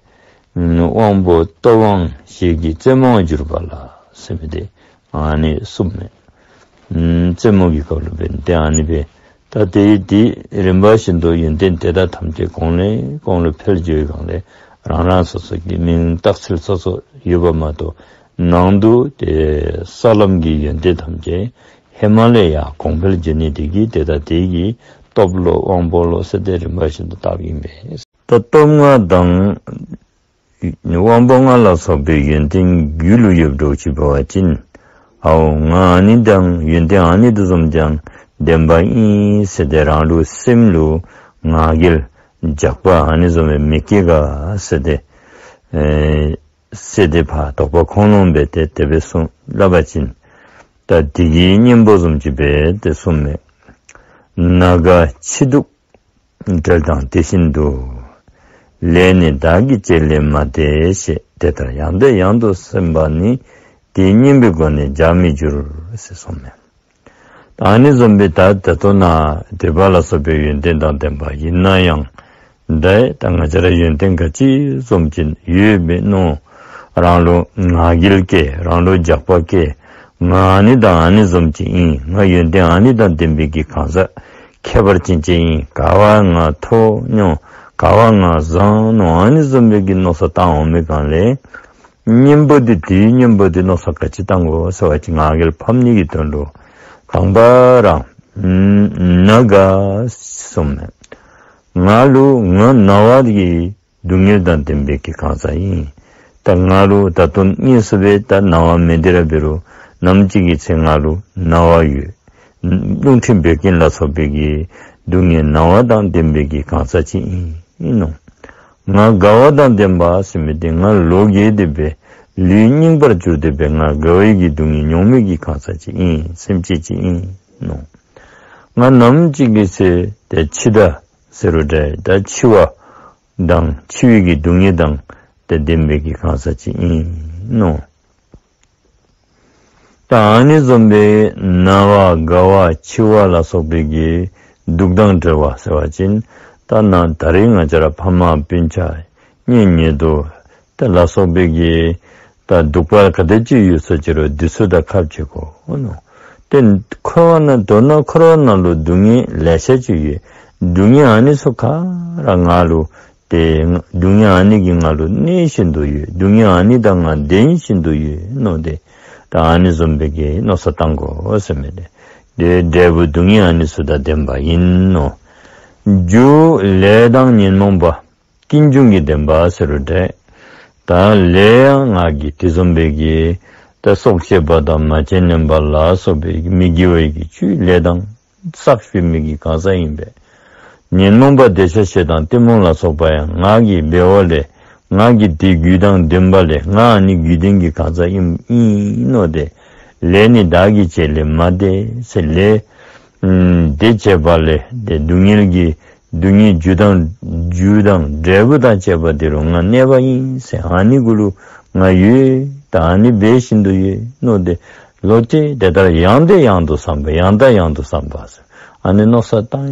དབང་པོ་སྟོབས་དབང་ཞེས་བགྱི་རྩེ་མོར་གྱུར་པ་ལ་ཟེར་མི་དེ་ཨ་ནི་གསུངམ་མས། རྩེ་མོ་གི་སྐབས་ལུ་འབད་ནི་དེ་ཨ་ནི་སྦེ། ད་དེ་དེ་རིམ་པ་བཞིན་དུ་ཡོན་ཏན་དེ་དག་ཐམས་ཅད་གོང་ལས་གོང་ལུ་འཕེལ་འགྱོ་བའི་སྒང་ལས་རང་རང་སོ་སོ་གི་མིང་རྟགས་ཚུལ་སོ་སོ་ཡོདཔ་མ་གཏོགས་ནང་དུ་དེ་ས་ལམ་གྱི་ཡོན་ཏན་ཐམས་ཅད་ཧེ་མ་ལས་ཡང་གོང་འཕེལ་འགྱོ་ནི་དེ་གིས་དེ་དག་དེ་གི་སྟོབས་ལོ་དབང་པོ་ལོ་ཟེར་ཏེ་རིམ་པ་བཞིན་དུ་བཏགསཔ་ཨིན་པས། ད་སྟོབས་ལྔ་དང་དབང་པོ་ལྔ་ལ་སོགས་པའི་ཡོན་ཏན་རྒྱུད་ལུ་ཡོདཔ་འདྲཝ་ཅིག་འབད་བ་ཅིན། ཨའོ་ང་ཨ་ནི་དང་ཡོན་ཏན་ཨ་ནི་དེ་བཟུམ་ཅིག་ལྡན་པ་ཨིན་ཟེར་ཏེ་རང་ལུ་སེམས་ལུ་ང་རྒྱལ་རྒྱགས་པ་ཨ་ནི་བཟུམ་སྦེ་མི་སྐྱེ་ག་ཟེར་ཏེ་ཨེ་ཟེར་ཏེ་ཕར་དོགས་པ་ཁུངས་ལུང་འབད་དེ་དེ་སྦེ་གསུངས་སླབ་པ་ཅིན། ད་དེ་གི་གཉེན་པོ་བཟུམ་ཅིག་འབད་དེ་གསུངམ་མས། ན་རྒ་འཆི་སྡུག་བྲལ་དང་དེ་བཞིན་དུ། ལས་ནི་བདག་གིས་བྱས་ལས་མ་འདས་ཞེས། དེ་ལྟར་ཡང་དང་ཡང་དུ་སེམས་པ་ནི། དེའི་གཉེན་པོའི་སྒོ་ནས་བྱར་མི་འགྱུར་ཟེར་གསུངམ་མས། ད་ཨ་ནི་བཟུམ་སྦེ་ད་ད་ལྟོ་ན་འདོད་པ་ལ་སོགས་པའི་ཡོན་ཏན་དང་ལྡན་པ་ཨིན་ན་ཡང་འདྲ། ད་ང་བཅས་ར་ཡོན་ཏན་ག་ཅི་བཟུམ་ཅིག་ཡོདཔ་ཨིན་ན་རང་ལུ་ང་རྒྱལ་སྐྱེ། རང་ལུ་རྒྱགས་པ་སྐྱེ། ང་ཨ་ནི་དང་ཨ་ནི་བཟུམ་ཅིག་ཨིན། ང་ཡོན་ཏན་ཨ་ནི་དང་ལྡན་པའི་གི་གང་ཟག་ཁྱད་པར་ཅན་ཅིག་ཨིན། ག་བ་ང་མཐོ་ཉོ། ག་བ་ང་བཟང་ནོ། ཨ་ནི་བཟུམ་སྦེ་གི་མནོ་བསམ་བཏང་འོང་མི་སྒང་ལས་གཉེན་པོ་འདི་དེའི་གཉེན་པོ་འདི་མནོ་བསམ་ག་ཅི་བཏང་དགོ་ཟེར་བ་ཅིན་ང་རྒྱལ་ཕམ་ནི་གི་དོན་ལུ་དང་པ་ར་ན་རྒ་གསུངམ་མས། ང་ལུ་ང་ན་བ་གི་སྡུག་བསྔལ་དང་ལྡན་པའི་གི་གང་ཟག་ཨིན། ད་ང་ལུ་ད་ལྟོ་གཉིད་སོང་སྦེ་ད་ན་བ་མེད་དེ་ར་འབད་རུང་ནམ་ཅིག་གི་ཚེ་ང་ལུ་ན་བ་ཡོད། རླུང་མཁྲིས་བད་ཀན་ལ་སོགས་པའི་གི་སྡུག་བསྔལ་ན་བ་དང་ལྡན་པའི་གི་གང་ཟག་ཅིག་ཨིན་ཨིན་ནོ། ང་རྒ་བ་དང་ལྡན་པ་ཟེར་མི་འདི་ང་ལོ་རྒས་ཏེ་སྦེ་ལུས་རྙིང་པར་གྱུར་ཏེ་སྦེ་ང་རྒ་བའི་གི་སྡུག་བསྔལ་མྱོང་མི་གི་གང་ཟག་ཅིག་ཨིན། སེམས་ཅན་ཅིག་ཨིན་ནོ། ང་ནམ་ཅིག་གི་ཚེ་ཏེ་འཆི་བདག་ཟེར་རུང་འདྲ། ད་འཆི་བ་དང་འཆི་བའི་གི་སྡུག་བསྔལ་དང་ཏེ་ལྡན་པའི་གི་གང་ཟག་ཅིག་ཨིན་ནོ། ད་ཨ་ནི་བཟུམ་སྦེ་ན་བ་རྒ་བ་འཆི་བ་ལ་སོགས་པའི་གི་སྡུག་དང་བྲལ་བ་ཟེར་བ་ཅིན་ད་ནཱ་ད་རེས་ང་བཅས་ར་ཕ་མ་སྤུན་ཆ་གཉེན་ཉེ་དུ་དེ་ལ་སོགས་པའི་གི་ད་སྡུག་པ་ག་དེ་ཅིག་ཡོད་ས་ཅི་རུང་དེ་ཚུ་དང་ཁ་འབྱལ་དགོ་ནོ། ཏེ་འཁོར་བ་ནང་མདོར་ན་འཁོར་བ་ནང་ལུ་སྡུག་བསྔལ་ལེ་ཤ་ཅིག་ཡོད། སྡུག་བསྔལ་ཨ་ནི་ཚུ་ག་ར་ང་ལུ་ཏེ་སྡུག་བསྔལ་ཨ་ནི་གིས་ང་ལུ་གནོད་བཞིན་དུ་ཡོད། སྡུག་བསྔལ་ཨ་ནི་དང་ང་ལྡན་བཞིན་དུ་ཡོད་ནོ། ཏེ་ད་ཨ་ནི་བཟུམ་སྦེ་གི་མནོ་བསམ་བཏང་དགོ་ཟེར་མི་འདི་ཏེ་འབྲས་བུ་སྡུག་བསྔལ་ཨ་ནི་ཚུ་དང་ལྡན་པ་ཨིན་ནོ། རྒྱུ་ལས་དང་ཉོན་མོངས་པ་ཀུན་འབྱུང་གི་བདེན་པ་ཟེར་རུང་འདྲ། ད་ལས་ཡང་ང་གིས་དེ་བཟུམ་སྦེ་གི་ད་སྲོག་བཅད་པ་དང་མ་བྱན་ལེན་པ་ལ་སོགས་པའི་མི་དགེ་བའི་གི་ཆོས་ལས་དང་བསགས་པའི་མི་གི་གང་ཟག་ཨིན་པས། ཉོན་མོངས་པ་འདོད་ཆགས་ཞེ་སྡང་གཏི་མུག་ལ་སོགས་པ་ཡང་ང་གིས་འབད་བ་ལས་ང་གིས་དེ་རྒྱུ་དང་ལྡན་པ་ལས་ང་ཨ་ནི་རྒྱུ་ལྡན་གྱི་གང་ཟག་ཨིན་ཨིན་ནོ། ཏེ་ལས་ནི་བདག་གིས་བྱས་ལས་མ་འདས་ཟེར། ལས་ཨམ་དེ་བྱས་པ་ལས་ཏེ་སྡུག་བསྔལ་གྱི་སྡུག་བསྔལ་རྒྱུ་དང་རྒྱུ་དང་འབྲས་བུ་དང་བཅས་པ་དེ་རུ་ང་གནས་པ་ཨིན་ཟེར། ཨ་ནི་གུ་ལུ་ང་ཡོད། ད་ཨ་ནི་འབད་བཞིན་དུ་ཡོད་ནོ། ཏེ་ལོག་ཅི་དེ་ལྟར་ཡང་དང་ཡང་དུ་བསམ་པ། ཡང་དང་ཡང་དུ་བསམ་པ་ཟེར། ཨ་ནི་མནོ་བསམ་བཏང་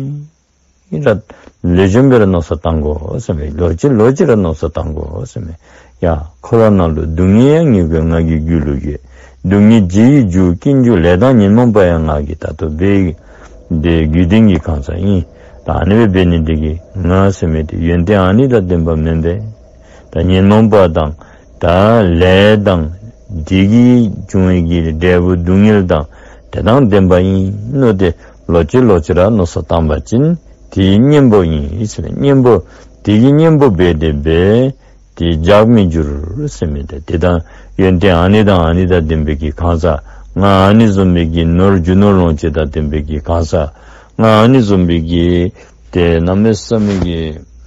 ཡི་ར་ལེགས་ཤོམ་སྦེ་ར་མནོ་བསམ་བཏང་དགོ་ཟེར་མས། ལོག་ཅི་ལོག་ཅི་ར་མནོ་བསམ་བཏང་དགོ་ཟེར་མས། ཡ་འཁོར་བ་ནང་ལུ་སྡུག་བསྔལ་ཡང་ངེས་ཀྱི་ང་གི་རྒྱུད་ལུ་ཡོད། སྡུག་བསྔལ་རྒྱུ་ཡི་རྒྱུ་ཀུན་འབྱུང་ལས་དང་ཉོན་མོངས་པ་ཡང་ང་གིས་ད་ལྟོ་འབད་དེ་རྒྱུ་ལྡན་གྱི་གང་ཟག་ཨིན། ད་ཨ་ནི་སྦེ་འབད་ནི་འདི་གིས་ང་ཟེར་མི་འདི་ཡོན་ཏན་ཨ་ནི་དང་ལྡན་པ་མེན་པས། ད་ཉོན་མོངས་པ་དང་ད་ལས་དང་འདི་གིས་བྱུང་བའི་གི་འབྲས་བུ་སྡུག་བསྔལ་དང་དེ་དང་ལྡན་པ་ཨིན་ནོ། ཏེ་ལོག་ཅི་ལོག་ཅི་ར་མནོ་བསམ་བཏང་པ་ཅིན་དེའི་གཉེན་པོ་ཨིན་ཟེར། གཉེན་པོ་དེ་གི་གཉེན་པོ་འབད་དེ་འབད་དེ་བྱར་མི་འགྱུར་ཟེར་མི་འདི་ཏེ་ད་ཡོན་ཏན་ཨ་ནི་དང་ཨ་ནི་དང་ལྡན་པའི་གི་གང་ཟག། ང་ཨ་ནི་བཟུམ་སྦེ་གི་ནོར་རྒྱུ་ནོར་ལོངས་སྤྱོད་དང་ལྡན་པའི་གི་གང་ཟག། ང་ཨ་ནི་བཟུམ་སྦེ་གི་ཏེ་གནམ་མེད་ས་མེད་ཀྱི་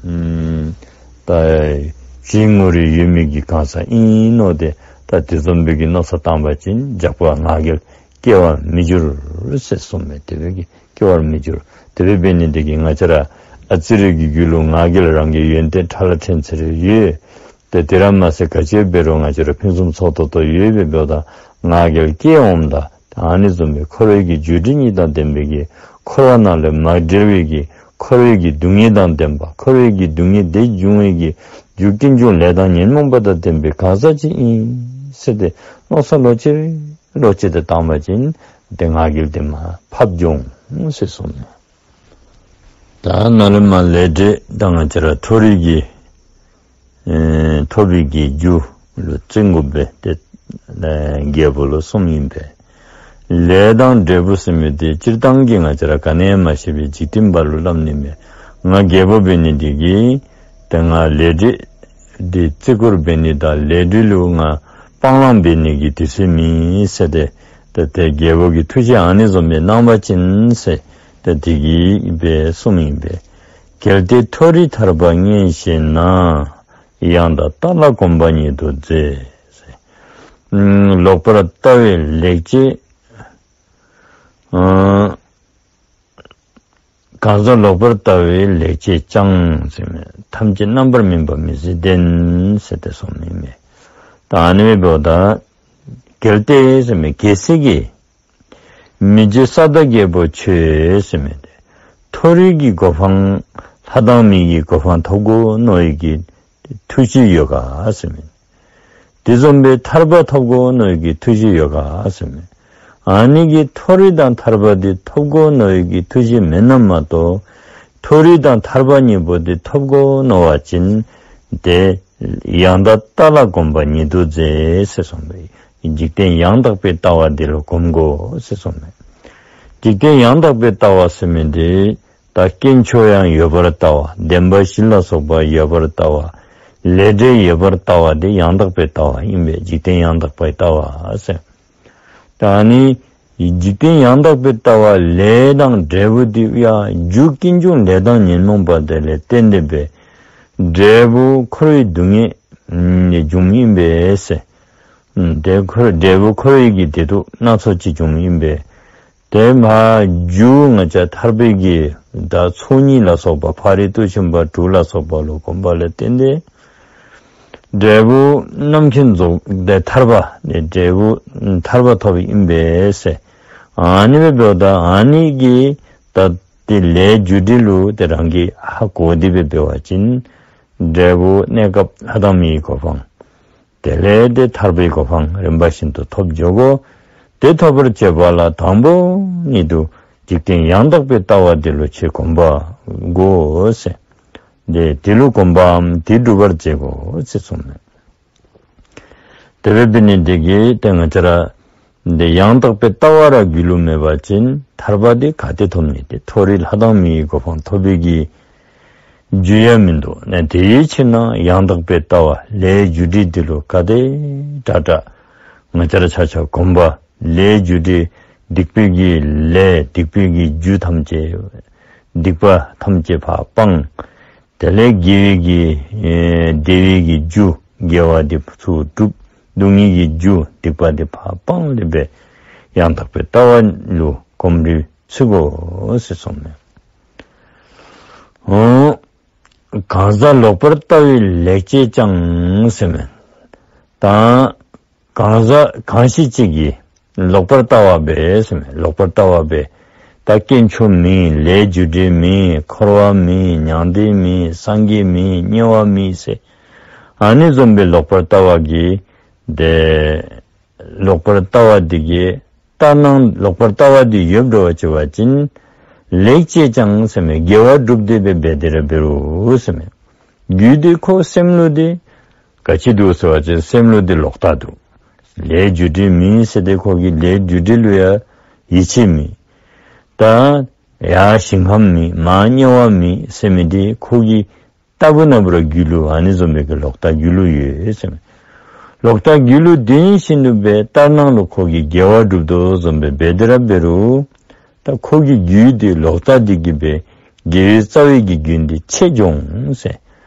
ཨམ་ད་ཅིག་ངོ་རིས་ཡོད་མི་གི་གང་ཟག་ཨིན་ནོ། ཏེ་ད་དེ་བཟུམ་སྦེ་གི་མནོ་བསམ་བཏང་པ་ཅིན་རྒྱགས་པ་ང་རྒྱལ་ སྐྱེ་བར་མི་འགྱུར་ཟེར་གསུངས་མས། དེ་སྦེ་གི་སྐྱེ་བར་མི་འགྱུར། དེ་སྦེ་འབད་ནི་དེ་གིས་ང་བཅས་ར་ཨ་ཙི་རེ་གི་རྒྱུད་ལུ་ང་རྒྱལ་རང་གི་ཡོན་ཏན་ཕྲ་ལ་ཕྲན་ཚེགས་རེ་ཡོད། ཏེ་དེ་ར་མ་ཚད་ག་ཅི་འབད་རུང་ང་བཅས་ར་ཕུན་སུམ་ཚོགས་ཏོག་ཏོ་ཡོད་པའི་འབདཝ་ད་ང་རྒྱལ་སྐྱེ་འོངམ་ད་ཨ་ནི་བཟུམ་སྦེ་འཁོར་བའི་གི་རྒྱུ་འབྲས་གཉིས་དང་ལྡན་པའི་གི་འཁོར་བ་ནང་ལས་མ་བསྒྲལ་བའི་གི་འཁོར་བའི་གི་སྡུག་བསྔལ་དང་ལྡན་པ། འཁོར་བའི་གི་སྡུག་བསྔལ་དེ་འབྱུང་བའི་གི་རྒྱུ་ཀུན་འབྱུང་ལས་དང་ཉོན་མོངས་པ་དང་ལྡན་པའི་གང་ཟག་ཅིག་ཨིན་ཟེར་ཏེ་མནོ་བསམ་ལོག་ཅི་ལོག་ཅི་ཏེ་བཏང་པ་ཅིན་ཏེ་ང་རྒྱལ་དེ་མར་ཕབ་འགྱོ་འོང་ཟེར་གསུངས་མས། ད་ནཱ་ལས་མར་ལས་འབྲས་དང་ང་བཅས་ར་མཐོ་རིས་ཀྱི་ཨེ་ཐོབ་པའི་གི་རྒྱུ་ལུ་བརྩི་དགོ་པས། ཏེ་ཨེ་རྒྱལ་པོ་ལུ་གསུངམ་ཨིན་པས། ལས་དང་འབྲས་བུ་ཟེར་མི་དེ་སྤྱིར་བཏང་གི་ང་བཅས་ར་ག་ནི་ཡང་མ་ཤེས་པའི་འཇིག་རྟེན་པ་ལུ་སླབ་ནི་མས། ང་རྒྱལ་པོ་འབད་ནི་དེ་གིས་ཏེ་ང་ལས་འབྲས་དེ་བརྩི་བཀུར་འབད་ནི་དང་ལས་འབྲས་ལུ་ང་སྤང་བླང་འབད་ནི་གི་དུས་ཚོད་མེད་ཟེར་ཏེ་ཏེ་ཏེ་རྒྱལ་པོ་གིས་ཐུགས་བཞེད་ཨ་ནི་བཟུམ་སྦེ་གནང་བ་ཅིན་ཟེར་ཏེ་དེ་གིས་སྦེ་གསུངམ་ཨིན་པས། གལ་ཏེ་མཐོ་རིས་ཐར་པ་མངོན་ཤེས་ན། ཡང་དག་ལྟ་ལ་གོམས་པ་ཉིད་དུ་མཛད། ཨམ་ལོག་པར་ལྟ་བའི་ལེགས་སྤྱད། ཨ་གང་ཟག་ལོག་པར་ལྟ་བའི་ལེགས་སྤྱད་ཀྱང་ཟེར་མི་ཐམས་ཅད་རྣམ་པར་སྨིན་པ་མི་ཟད་ལྡན་ཟེར་ཏེ་གསུངས་མི་མས། ད་ཨ་ནི་འབདཝ་ད་གལ་ཏེ་ཟེར་མི་གལ་སྲིད་ཀྱི་མི་བརྗེད་ས་དང་རྒྱལ་པོ་ཁྱོད་ཟེར་མི་དེ་མཐོ་རིས་ཀྱི་གོ་འཕང་ལྷ་དང་མི་གི་གོ་འཕང་ཐོབ་དགོ་མནོ་བའི་གི་ཐུགས་བཞེད་ཡོད་ག་ཟེར་མི། དེ་བཟུམ་སྦེ་ཐར་པ་ཐོབ་དགོ་མནོ་བའི་གི་ཐུགས་བཞེད་ཡོད་ག་ཟེར་མི། ཨ་ནི་གི་མཐོ་རིས་དང་ཐར་པ་དེ་ཐོབ་དགོ་མནོ་བའི་གི་ཐུགས་བཞེད་མེན་ན་མ་གཏོགས་མཐོ་རིས་དང་ཐར་པ་གཉིས་པོ་དེ་ཐོབ་དགོ་མནོ་བ་ཅིན་ཏེ་ཡང་དག་ལྟ་ལ་གོམས་པ་ཉིད་དུ་མཛད་ཟེར་གསུངས་པས། འཇིག་རྟེན་ཡང་དག་པའི་ལྟ་བ་དེ་ལུ་གོམས་དགོ་ཟེར་གསུངས་མས། འཇིག་རྟེན་ཡང་དག་པའི་ལྟ་བ་ཟེར་མི་དེ་ད་དཀོན་མཆོག་ཡང་ཡོད་པར་ལྟ་བ། བདེན་པ་བཞི་ལ་སོགས་པ་ཡོད་པར་ལྟ་བ། ལས་འབྲས་ཡོད་པར་ལྟ་བ་དེ་ཡང་དག་པའི་ལྟ་བ་ཨིན་པས། འཇིག་རྟེན་ཡང་དག་པའི་ལྟ་བ་ཟེར། ད་ནི་འཇིག་རྟེན་ཡང་དག་པའི་ལྟ་བ་ལས་དང་འབྲས་བུ་དེ་ཡང་རྒྱུ་ཀུན་འབྱུང་ལས་དང་ཉོན་མོངས་པ་དེ་ལས་བརྟེན་ཏེ་སྦེ་འབྲས་བུ་འཁོར་བའི་སྡུག་བསྔལ་འབྱུངམ་ཨིན་པས་ཟེར། ཨུམ་དེ་འཁོར་འབྲས་བུ་འཁོར་བའི་གི་བདེ་སྡུག་སྣ་ཚོགས་ཅིག་འབྱུངམ་ཨིན་པས། དེ་མ་རྒྱུ་ང་བཅས་ཐར་པའི་གི་ད་ཚོགས་གཉིས་ལ་སོགས་པ་ཕ་རོལ་ཏུ་ཕྱིན་པ་དྲུག་ལ་སོགས་པ་ལུ་གོམས་པ་ལས་བརྟེན་ཏེ་འབྲས་བུ་རྣམ་མཁྱེན་རྫོགས་ཏེ་ཐར་པ་ནི་འབྲས་བུ་ཐར་པ་ཐོབ་ཨིན་པས་ཟེར། ཨ་ནི་འབདཝ་ད་ཨ་ནི་གི་ད་དེ་ལས་རྒྱུ་འབྲས་ལུ་དེ་རང་གིས་ཧ་གོ་སྟེ་སྦེ་འབད་བ་ཅིན་འབྲས་བུ་གནས་སྐབས་ལྷ་དང་མིའི་གོ་འཕང་དེ་ལས་ཏེ་ཐར་པའི་གོ་འཕང་རིམ་པ་བཞིན་དུ་ཐོབ་འགྱོ་དགོ། དེ་ཐོབ་པར་བྱེད་པ་ལ་དང་པོ་ཉིད་དུ་འཇིག་རྟེན་ཡང་དག་པའི་ལྟ་བ་དེ་ལུ་ཆེས་གོམས་པ་དགོ་ཟེར། དེ་དེ་ལུ་གོམས་པའམ་དེ་སྒྲུབ་པར་བྱེད་དགོ་ཟེར་གསུངས་མས། དེ་སྦེ་འབད་ནི་དེ་གིས་ཏེ་ང་བཅས་ར་འདི་ཡང་དག་པའི་ལྟ་བ་ར་རྒྱུད་ལུ་མེད་པ་ཅིན་ཐར་པ་དེ་ག་ཏེ་ཐོབ་ནི། ཏེ་མཐོ་རིས་ལྷ་དང་མིའི་གོ་འཕང་ཐོབ་པའི་གི་རྒྱུ་ཡང་མིན་འདུག་ན། དེའི་ཕྱིར་ན་ཡང་དག་པའི་ལྟ་བ་ལས་རྒྱུ་འབྲས་འདི་ལུ་ག་དེ་དྲག་དྲག་ང་བཅས་ར་ཆ་ཁྱབ་གོམས་པ། ལས་རྒྱུ་འབྲས་སྡིག་པའི་གི་ལས་སྡིག་པའི་གི་རྒྱུ་ཐམས་ཅད་སྡིག་པ་ཐམས་ཅད་ཕར་སྤང་། དེ་ལས་དགེ་བའི་གི་ཨེ་བདེ་བའི་གི་རྒྱུ་དགེ་བ་འདི་ཚུ་སྒྲུབ། སྡུག་བསྔལ་གྱི་རྒྱུ་སྡིག་པ་འདི་ཕར་སྤང་སྟེ་སྦེ་ཡང་དག་པའི་ལྟ་བ་ལུ་གོམས་འདྲིས་བྱེད་དགོ་ཟེར་གསུངས་མས། ཨོ་གང་ཟག་ལོག་པར་ལྟ་བའི་ལེགས་སྤྱད་ཀྱང་ཟེར་མས། ད་གང་ཟག་གང་ཞིག་ཅིག་གིས་ལོག་པར་ལྟ་བ་འབད་ཟེར་མས། ལོག་པར་ལྟ་བ་འབད། ད་དཀོན་མཆོག་མེད། ལས་རྒྱུ་འབྲས་མེད། འཁོར་བ་མེད། མྱང་འདས་མེད། སངས་རྒྱས་མེད། དམྱལ་བ་མེད་ཟེར་ཨ་ནི་བཟུམ་སྦེ་ལོག་པར་ལྟ་བ་གིས་དེ་ལོག་པར་ལྟ་བ་འདི་གིས་ལྟར་སྣང་ལོག་པར་ལྟ་བ་འདི་ཡོདཔ་འགྱོ་བ་ཅིན་ལེགས་སྤྱད་ཀྱང་ཟེར་མས། དགེ་བ་སྒྲུབ་སྟེ་སྦེ་འབད་དེ་ར་འབད་རུང་ཟེར་མས། རྒྱུད་དེ་ཁོ་སེམས་ལུ་དེ་ག་ཅི་འདུག་ཟེར་བ་ཅིན་སེམས་ལུ་དེ་ལོག་ལྟ་འདུག། ལས་རྒྱུ་འབྲས་མེད་ཟེར་ཏེ་ཁོ་གིས་ལས་རྒྱུ་འབྲས་ལུ་ཡང་ཡིད་ཆེས་མེད། ད་ཡར་ཞིང་ཁམས་མེད་མར་དམྱལ་བ་མེད་ཟེར་མི་དེ་ཁོ་གིས་ལྟ་བུ་ན་བུ་ར་རྒྱུད་ལུ་ཨ་ནི་བཟུམ་སྦེ་གི་ལོག་ལྟ་རྒྱུད་ལུ་ཡོད་ཟེར་མས། ལོག་ལྟ་རྒྱུད་ལུ་ལྡན་བཞིན་དུ་སྦེ་ལྟར་སྣང་ལུ་ཁོ་གིས་དགེ་བ་སྒྲུབ་དོ་བཟུམ་སྦེ་འབད་དེ་ར་འབད་རུང་ད་ཁོ་གི་རྒྱུད་དེ་ལོག་ལྟ་འདི་གིས་སྦེ་དགེ་བའི་རྩ་བའི་གི་རྒྱུན་དེ་ཆད་འགྱོ་འོང་ཟེར།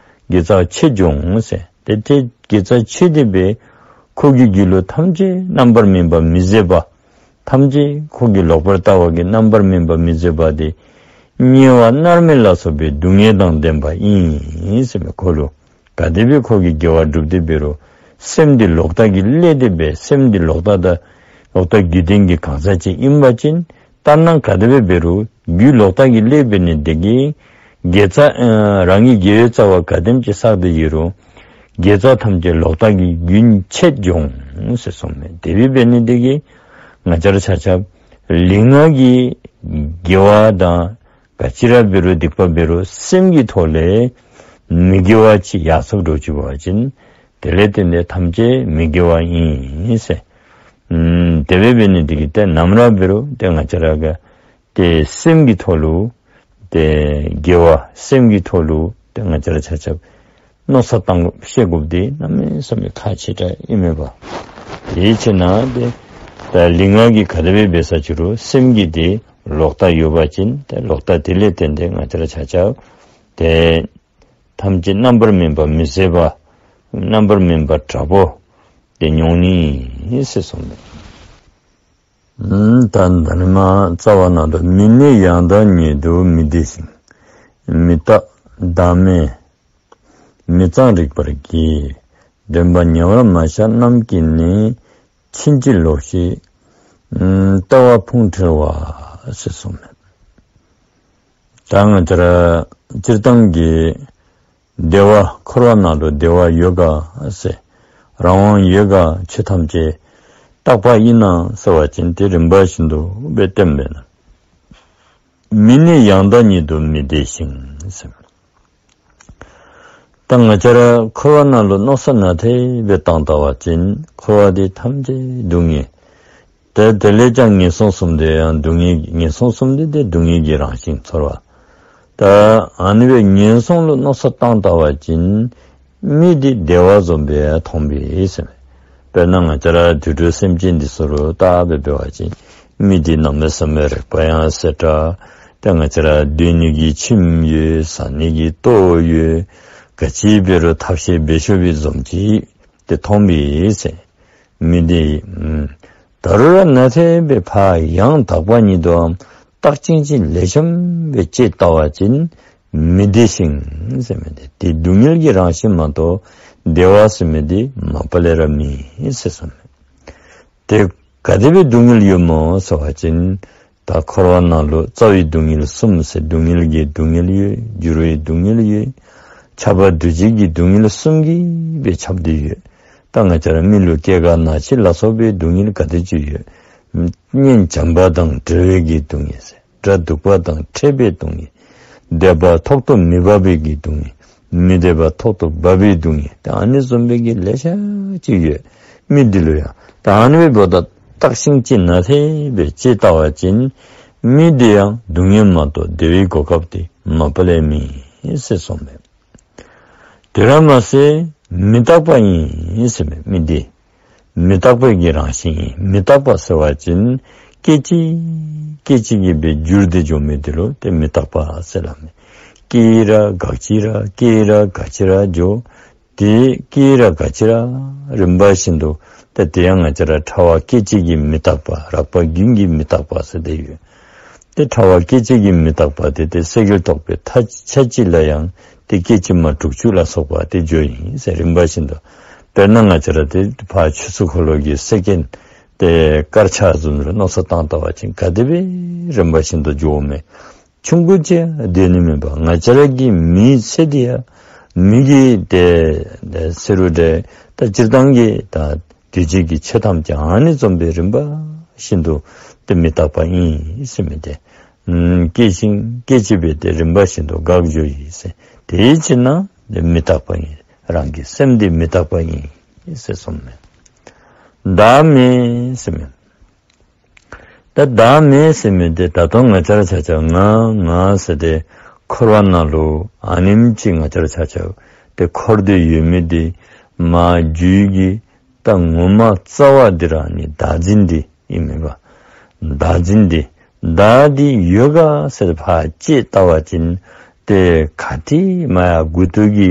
དགེ་རྩ་ཆད་འགྱོ་འོང་ཟེར། ཏེ་དེ་དགེ་རྩ་ཆད་དེ་སྦེ་ཁོ་གི་རྒྱུད་ལུ་ཐམས་ཅད་རྣམ་པར་སྨིན་པ་མི་བཟད་པ་ ཐམས་ཅད་ཁོ་གི་ལོག་པར་ལྟ་བ་གི་རྣམ་པར་སྨིན་པ་མི་བཟད་པ་དེ་དམྱལ་བ་མནར་མེད་ལ་སོགས་པའི་སྡུག་བསྔལ་དང་ལྡན་པ་ཨིན་ཟེར་མས། ཁོ་ལུ་ག་དེ་སྦེ་ཁོ་གིས་དགེ་བ་སྒྲུབ་སྟེ་འབད་རུང་སེམས་འདི་ལོག་ལྟ་གིས་བསླད་དེ་སྦེ་སེམས་འདི་ལོག་ལྟ་དང་ལོག་ལྟ་རྒྱུད་ལྡན་གྱི་གང་ཟག་ཅིག་ཨིན་པ་ཅིན་ལྟར་སྣང་ག་དེ་སྦེ་འབད་རུང་རྒྱུད་ལོག་ལྟ་གིས་བསླད་འབད་ནི་དེ་གིས་དགེ་རྩ་ཨ་རང་གི་དགེ་བའི་རྩ་བ་ག་དེམ་ཅིག་བསགས་ཏེ་ཡོད་རུང་དགེ་རྩ་ཐམས་ཅད་ལོག་ལྟ་གིས་རྒྱུན་ཆད་འགྱོ་འོང་ཟེར་གསུངས་མས། དེ་སྦེ་འབད་ནི་དེ་གིས་ང་བཅས་ར་ཆ་ཁྱབ་ལུས་ངག་གི་དགེ་བ་དང་ག་ཅི་ར་འབད་རུང་སྡིག་པ་འབད་རུང་སེམས་ཀྱི་ཐོག་ལས་མི་དགེ་བ་ཅིག་ཡར་སོང་འགྱོ་བཅུག་པ་ཅིན་དེ་ལས་བརྟེན་ཏེ་ཐམས་ཅད་མི་དགེ་བ་ཨིན་ཟེར། ཨམ་དེ་སྦེ་འབད་ནི་དེ་གིས་ཏེ་ནམ་ར་འབད་རུང་ཏེ་ང་བཅས་ར་ག་ཏེ་སེམས་ཀྱི་ཐོག་ལུ་ཏེ་དགེ་བ་སེམས་ཀྱི་ཐོག་ལུ་ཏེ་ང་བཅས་ར་ཆ་ཁྱབ་མནོ་བསམ་བཏང་དགོ་ཤེས་དགོཔ་འདི་གནམ་མེད་ས་མེད་ཁག་ཆེ་དྲགས་ཨིན་མས་པ། དེའི་ཕྱིར་ན་ཏེ་ད་ལུས་ངག་གི་ག་དེ་སྦེ་འབད་ས་ཅི་རུང་སེམས་ཀྱི་ཏེ་ལོག་ལྟ་ཡོད་པ་ཅིན་ཏེ་ལོག་ལྟ་དེ་ལས་བརྟེན་ཏེ་ང་བཅས་ར་ཆ་ཁྱབ་ཏེ་ཐམས་ཅད་རྣམ་པར་སྨིན་པ་མི་བཟད་པ་རྣམ་པར་སྨིན་པ་དྲག་པོ་ཏེ་མྱོང་ནི་ཟེར་གསུངས་མས། ཨམ་ད་ད་ནི་མ་རྩ་བ་ནང་དུ་མི་གནས་ཡང་དག་ཉིད་དུ་མི་བདེ་ཞིང་། མི་རྟག་བདག་མེད་མི་གཙང་རིག་པར་བགྱི། དྲན་པ་ཉེ་བར་མ་བཞག་རྣམས་ཀྱིས་ནི། ཕྱིན་ཅི་ལོག་ཤེས་ལྟ་བ་ཕུང་ཁྲོལ་བ་ཟེར་གསུངས་མས། ད་ང་བཅས་ར་སྤྱིར་བཏང་གི་བདེ་བ་འཁོར་བ་ནང་ལུ་བདེ་བ་ཡོད་ག་ཟེར་རང་དབང་ཡོད་ག་ཆོས་ཐམས་ཅད་རྟག་པ་ཨིན་ན་ཟེར་བ་ཅིན་ཏེ་རིམ་པ་བཞིན་དུ་སྦེ་སྟོནམ་མས་ན། མི་གནས་ཡང་དག་ཉིད་དུ་མི་བདེ་ཞིང་ཟེར། ད་ང་བཅས་ར་འཁོར་བ་ནང་ལུ་མནོ་བསམ་ནན་ཏན་སྦེ་བཏང་ལྟ་བ་ཅིན་འཁོར་བ་འདི་ཐམས་ཅད་སྡུག་བསྔལ། ཏེ་དེ་ལས་ཀྱང་ངན་སོང་གསུམ་དེ་ཡང་སྡུག་བསྔལ་ངན་སོང་གསུམ་འདི་ཏེ་སྡུག་བསྔལ་གྱི་རང་བཞིན་ཚོར་བ། ད་ཨ་ནི་སྦེ་ངན་སོང་ལུ་མནོ་བསམ་བཏང་ལྟ་བ་ཅིན་མི་འདི་བདེ་བ་བཟུམ་སྦེ་མཐོང་པས་ཟེར་མས། དཔེར་ན་ང་བཅས་ར་དུད་འགྲོ་སེམས་ཅན་འདི་ཚུ་ལུ་བལྟ་སྦེ་འབད་བ་ཅིན་མི་འདི་གནམ་མེད་ས་མེད་རེག་པ་ཡང་གསལ་དྲགས། ཏེ་ང་བཅས་ར་སྡོད་ནི་གི་ཁྱིམ་ཡོད། ཟ་ནི་གི་ལྟོ་ཡོད། ག་ཅི་འབད་རུང་ཐབས་ཤེས་འབད་ཆོག་པའི་བཟུམ་ཅིག་ཏེ་མཐོང་པས་ཟེར། མི་འདི་ཨམ་ད་རུང་ར་ནན་ཏན་སྦེ་ཕར་ཡང་དག་པ་ཉིད་དུའམ་རྟག་ཅིང་ཅིག་ལེགས་ཤོམ་སྦེ་དཔྱད་ལྟ་བ་ཅིན་མི་བདེ་ཞིང་ཟེར་མི་འདི་ཏེ་སྡུག་བསྔལ་གྱི་རང་བཞིན་མ་གཏོགས་བདེ་བ་ཟེར་མི་འདི་མ་པ་ལས་ར་མེད་ཟེར་གསུངས་མས། ཏེ་ག་དེ་སྦེ་སྡུག་བསྔལ་ཡོདཔ་སྨོ་ཟེར་བ་ཅིན་ད་འཁོར་བ་ནང་ལུ་རྩ་བའི་སྡུག་བསྔལ་གསུམ་ཟེར་སྡུག་བསྔལ་གྱི་སྡུག་བསྔལ་ཡོད། འགྱུར་བའི་སྡུག་བསྔལ་ཡོད། ཁྱབ་པ་འདུ་བྱེད་ཀྱི་སྡུག་བསྔལ་གསུམ་གྱིས་སྦེ་ཁྱབ་སྟེ་ཡོད། ད་ང་བཅས་ར་མི་ལུ་སྐྱེ་རྒ་ན་འཆི་ལ་སོགས་པའི་སྡུག་བསྔལ་ག་དེ་ཅིག་ཡོད། གཉེན་བྱམས་པ་དང་བྲལ་བའི་གི་སྡུག་བསྔལ་ཟེར། དགྲ་སྡུག་པ་དང་ཕྲད་པའི་སྡུག་བསྔལ། བདེ་བ་ཐོག་ཏུ་མི་བབ་པའི་གི་སྡུག་བསྔལ། མི་བདེ་བ་ཐོག་ཏུ་བབ་པའི་སྡུག་བསྔལ། ད་ཨ་ནི་བཟུམ་སྦེ་གི་ལེ་ཤ་ཅིག་ཡོད། མི་འདི་ལུ་ཡང་ད་ཨ་ནི་སྦེ་འབདཝ་ད་བརྟག་ཤིང་དཔྱད་ནན་ཏན་སྦེ་དཔྱད་ལྟ་བ་ཅིན་མི་འདི་ཡང་སྡུག་བསྔལ་མ་གཏོགས་བདེ་བའི་གོ་སྐབས་འདི་མ་པ་ལས་མེད་ཟེར་གསུངས་མས། དེ་ར་མ་ཟད་མི་རྟག་པ་ཨིན་ཟེར་མས། མི་འདི་མི་རྟག་པའི་གི་རང་བཞིན་ཨིན། མི་རྟག་པ་ཟེར་བ་ཅིན་སྐད་ཅིག་སྐད་ཅིག་གིས་སྦེ་འགྱུར་ཏེ་འགྱོ་མི་འདི་ལུ་ཏེ་མི་རྟག་པ་ཟེར་སླབ་མས། སྐད་ར་འགག་ཅི་ར་སྐད་ར་འགག་ཅི་ར་འགྱོ། ཏེ་སྐད་ར་འགག་ཅི་ར་རིམ་པ་བཞིན་དུ་ཏེ་དེ་ཡང་ང་བཅས་ར་ཕྲ་བ་སྐད་ཅིག་གི་མི་རྟག་པ་རགས་པ་རྒྱུན་གྱི་མི་རྟག་པ་ཟེར་ཏེ་ཡོད། ཏེ་ཕྲ་བ་སྐད་ཅིག་གི་མི་རྟག་པ་དེ་ཏེ་སེ་གོལ་གཏོགས་པའི་མཐའ་ཆ་གཅིག་ལ་ཡང་ཏེ་སྐད་ཅིག་མ་དྲུག་ཅུ་ལ་སོགས་པ་ཏེ་འགྱོཝ་ཨིན་ཟེར་རིམ་པ་བཞིན་དུ། དཔེར་ན་ང་བཅས་ར་ཏེ་ཕར་ཆུ་ཚོད་འཁོར་ལོ་གི་སེ་ཀེནཌ་ཏེ་སྐར་ཆ་བཟུམ་ལུ་མནོ་བསམ་བཏང་ལྟ་བ་ཅིན་ག་དེ་སྦེ་རིམ་པ་བཞིན་དུ་འགྱོཝ་མས། ཆུང་ཀུ་ཅིག་སྡོད་ནི་མེད་པར་ང་བཅས་ར་གི་མིའི་ཚེ་འདི་ཡང་མི་གི་ཏེ་ཏེ་ཟེར་རུང་འདྲ། ད་སྤྱིར་བཏང་གི་ད་དུས་ཅི་གི་ཆོས་ཐམས་ཅད་ཨ་ནི་བཟུམ་སྦེ་རིམ་པ་བཞིན་དུ་ཏེ་མི་རྟག་པ་ཨིན་ཟེར་མི་འདི། ཨམ་སྐད་ཅིག་སྐད་ཅིག་སྦེ་ཏེ་རིམ་པ་བཞིན་དུ་འགག་འགྱོཝ་ཨིན་ཟེར། དེའི་ཕྱིར་ན་ཏེ་མི་རྟག་པ་ཨིན། རང་གི་སེམས་འདི་མི་རྟག་པ་ཨིན་ཟེར་གསུངས་མས། བདག་མེད་ཟེར་མས། ད་བདག་མེད་ཟེར་མི་འདི་ད་ལྟོ་ང་བཅས་ར་ཆ་ཁྱབ་ང་ང་ཟེར་ཏེ་འཁོར་བ་ནང་ལུ་ཨ་ནེམ་ཅིག་ང་བཅས་ར་ཆ་ཁྱབ་ཏེ་འཁོར་ཏེ་ཡོད་མི་འདི་མ་རྒྱུད་ཀྱི་ད་ངོ་མ་རྩ་བ་འདི་ར་ནི་བདག་འཛིན་འདི་ཨིན་མས་པ། བདག་འཛིན་འདི་བདག་འདི་ཡོད་ག་ཟེར་ཕར་དཔྱད་ལྟ་བ་ཅིན་ཏེ་ག་ཏེ་མ་ཡར་མགུ་ཏོ་གི་